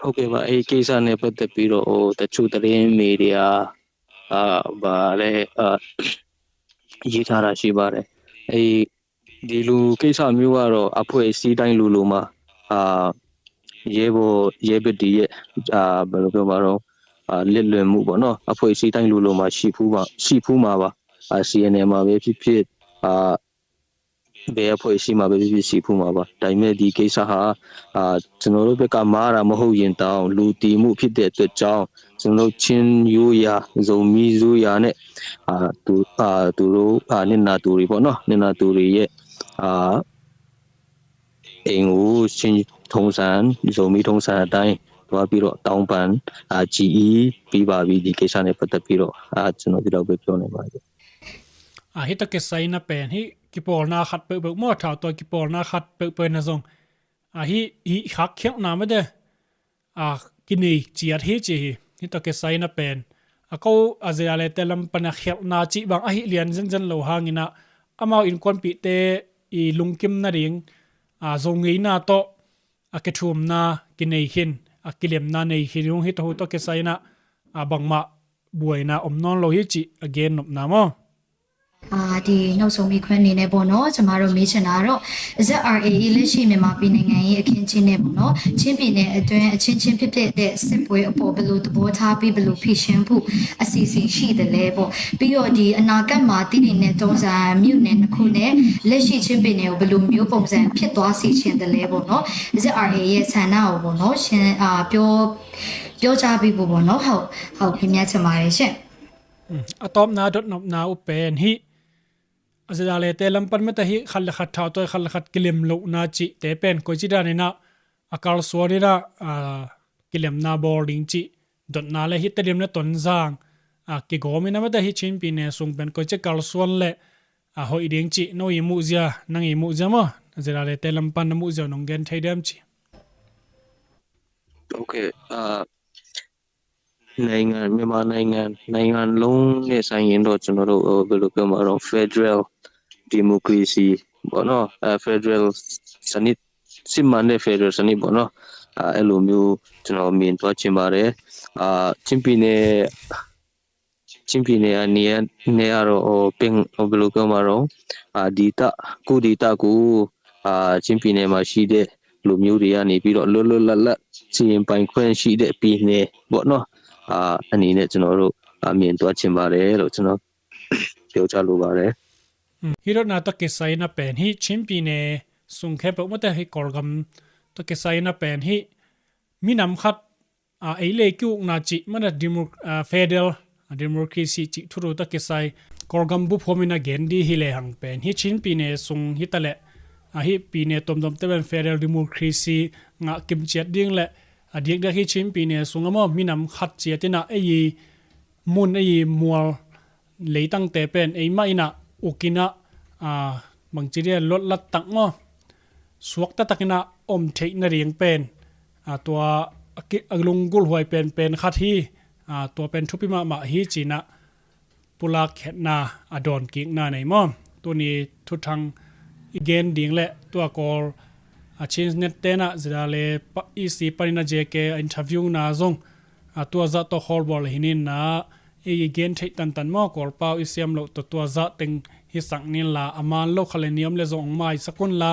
ဟုတ်ကဲ့ပါအဲ့ဒီကိစ္စနဲ့ပတ်သက်ပြီးတော့ဟိုတချို့သတင်းမီဒီယာအာဗာလဲအာရေးထားတာရှိပါတယ်အဲ့ဒီလူကိစ္စမျိုးကတော့အဖွဲ့အစည်းတိုင်းလိုလိုမှာအာရဲဘော်ရဲဘက်တီရဲ့အာဘယ်လိုပြောမှာတော့အာလက်လွယ်မှုပေါ့နော်အဖွဲ့အစည်းတိုင်းလိုလိုမှာရှိဖူးပါရှိဖူးမှာပါအာ C N M မှာပဲဖြစ်ဖြစ်အာ ဘယ်အဖွဲ့အစည်းမှာပဲဖြစ်ဖြစ် ရှိဖို့မှာပါ။ ဒါပေမဲ့ ဒီကိစ္စဟာ အာ၊ ကျွန်တော်တို့ဘက်က မှားတာမဟုတ်ရင်တောင် လူတည်မှုဖြစ်တဲ့အတွက်ကြောင့် ကျွန်တော်တို့ ချင်းရိုးရာ၊ ဇိုမီးရိုးရာနဲ့ အာ၊ သူ၊ အာ၊ သူတို့၊ အာ၊ နစ်နာသူတွေပေါ့နော်၊ နစ်နာသူတွေရဲ့၊ အာ၊ အိမ်ကို ချင်းထုံးစံ၊ ဇိုမီးထုံးစံအတိုင်း သွားပြီးတော့ တောင်းပန်၊ အာ၊ ကြည်အီးပြီးပါပြီ။ ဒီကိစ္စနဲ့ပတ်သက်ပြီးတော့၊ အာ၊ ကျွန်တော် ဒီလောက်ပဲ ပြောနိုင်ပါတယ်။ A, hih tawh kisai na pen hih kipawlna khat peuhpeuh maw, thau tawh kipawlna khat peuhpeuh na zong, a, hih, hih khak khialhna mate, a, kinei ciat hi ci hi. Hih tawh kisai na pen, a, ko, a, Zedale te lam pan a khialhna cih bang ahi lian zenzen lo hangin ah, amau innkuanpihte i lungkim nading, a, zo ngeina tawh, a, kithumna kinei khin, a, kilemna nei khin ung. Hih tawh, hu tawh kisai na, a, bangmah buaina om nawn lo hi cih a gen nopna maw. အာ၊ ဒီနောက်ဆုံးမေးခွန်းအနေနဲ့ပေါ့နော်၊ ကျွန်မတို့မေးချင်တာကတော့ Z R A ရဲ့လက်ရှိမြန်မာပြည်နိုင်ငံရေးအခင်းအကျင်းနဲ့ပေါ့နော်၊ ချင်းပြည်နယ်အတွင်းအချင်းချင်းဖြစ်ပျက်တဲ့စစ်ပွဲအပေါ်ဘယ်လိုသဘောထားပြီး ဘယ်လိုဖြေရှင်းဖို့အစီအစဉ်ရှိသလဲပေါ့။ ပြီးတော့ ဒီအနာဂတ်မှာသိနေနဲ့ တုံးစံမြို့နယ်နှစ်ခုနဲ့လက်ရှိချင်းပြည်နယ်ကိုဘယ်လိုမျိုးပုံစံဖြစ်သွားစေချင်သလဲပေါ့နော်။ Z R A ရဲ့ဆန္ဒကိုပေါ့နော်၊ ရှင်း၊ အာ၊ ပြော၊ ပြောကြားပေးဖို့ပေါ့နော်။ ဟုတ်၊ ဟုတ်၊ ခင်ဗျာ၊ ချင်ပါတယ်ရှင့်။ A tawpna dotnopna uh pen hih, a, Zedale te lam pan mate hih khat le khat thau tawh, khat le khat kilem lohna cihte pen koici danin ah, a, kalsuan in ah, a, kilemna bawl ding cih dotna le hih Tedim le Tonzang, a, kigawm in ah mate hih Chin pyine sung pen koici kalsuan le, a, hoih ding cih no i muhzia, nang i muhzia maw, a, Zedale te lam pan na muhzia uh nong gen thei diam ci. Okay, a, နိုင်ငံ၊ မြန်မာနိုင်ငံ၊ နိုင်ငံလုံးနဲ့ဆိုင်ရင်တော့ ကျွန်တော်တို့၊ ဟို၊ ဘယ်လိုပြောမလဲ၊ federal democracy ပေါ့နော်၊ အဲ၊ federal စနစ်၊ စစ်မှန်တဲ့ federal စနစ်ပေါ့နော်၊ အဲ၊ အဲ့လိုမျိုး ကျွန်တော် မြင်သွားချင်ပါတယ်။ အာ၊ ချင်းပြည်နယ်၊ ချင်းပြည်နယ်အနေနဲ့ကတော့၊ ဟို၊ ပင်၊ ဟို၊ ဘယ်လိုပြောမလဲ၊ အာ၊ ဒေသ၊ ကိုယ့်ဒေသကို၊ အာ၊ ချင်းပြည်နယ်မှာရှိတဲ့လူမျိုးတွေကနေပြီးတော့ လွတ်လွတ်လပ်လပ် စီရင်ပိုင်ခွင့်ရှိတဲ့ပြည်နယ်ပေါ့နော်၊ အာ၊ အနေနဲ့ ကျွန်တော်တို့၊ အာ၊ မြင်သွားချင်ပါတယ်လို့ ကျွန်တော် ပြောကြားလိုပါတယ်။ Hi dotna tawh kisai na pen hih Chin pyine sung khempeuh mate, hih Kawlgam tawh kisai na pen hih minam khat, a, ei le ei ki-ukna cih mate, demo-, a, federal, a, democracy cih thulu tawh kisai Kawlgam buphuam in a gen di hi lehang pen hih Chin pyine sung hi ta leh, a, hih pyine tuamtuamte pen federal democracy ngah kimciat ding le, a, diakdiak hih Chin pyine sung a maw, minam khat ciat in ah ei i mun, ei i mual leitangte pen eimah in ah uk in ah, a, bangci dia, lotlat tak maw, suakta takin ah om theih nading pen, a, tua a ki-, a lunggulhhuai penpen khat hi. A, tua pen thupi mahmah hi ci-in ah pulak khetna, a, dawnkikna nei maw. Tuni thuthang i gen ding le tua Kawl, a, Chin Net te in ah Zedale pa-, E C panin a J K a interview na zong, a, tua zah tawh khawlbawl hi nin ah, i gen theih tantan maw, Kawlpau i siam loh tawh tua zah teng hisak nin la, a man lo kha le niam le zong hong maisak un la,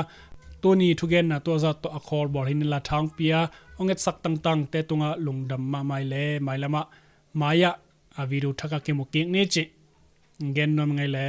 tuni thugenna tua zah tawh a khawlbawl hi nin la, thangpi a hong etsak tangtangte tungah lungdam mahmah i le, mailam ah, mai ah, a, video thak ah kimu kik ni cih gen nuam ing ei le.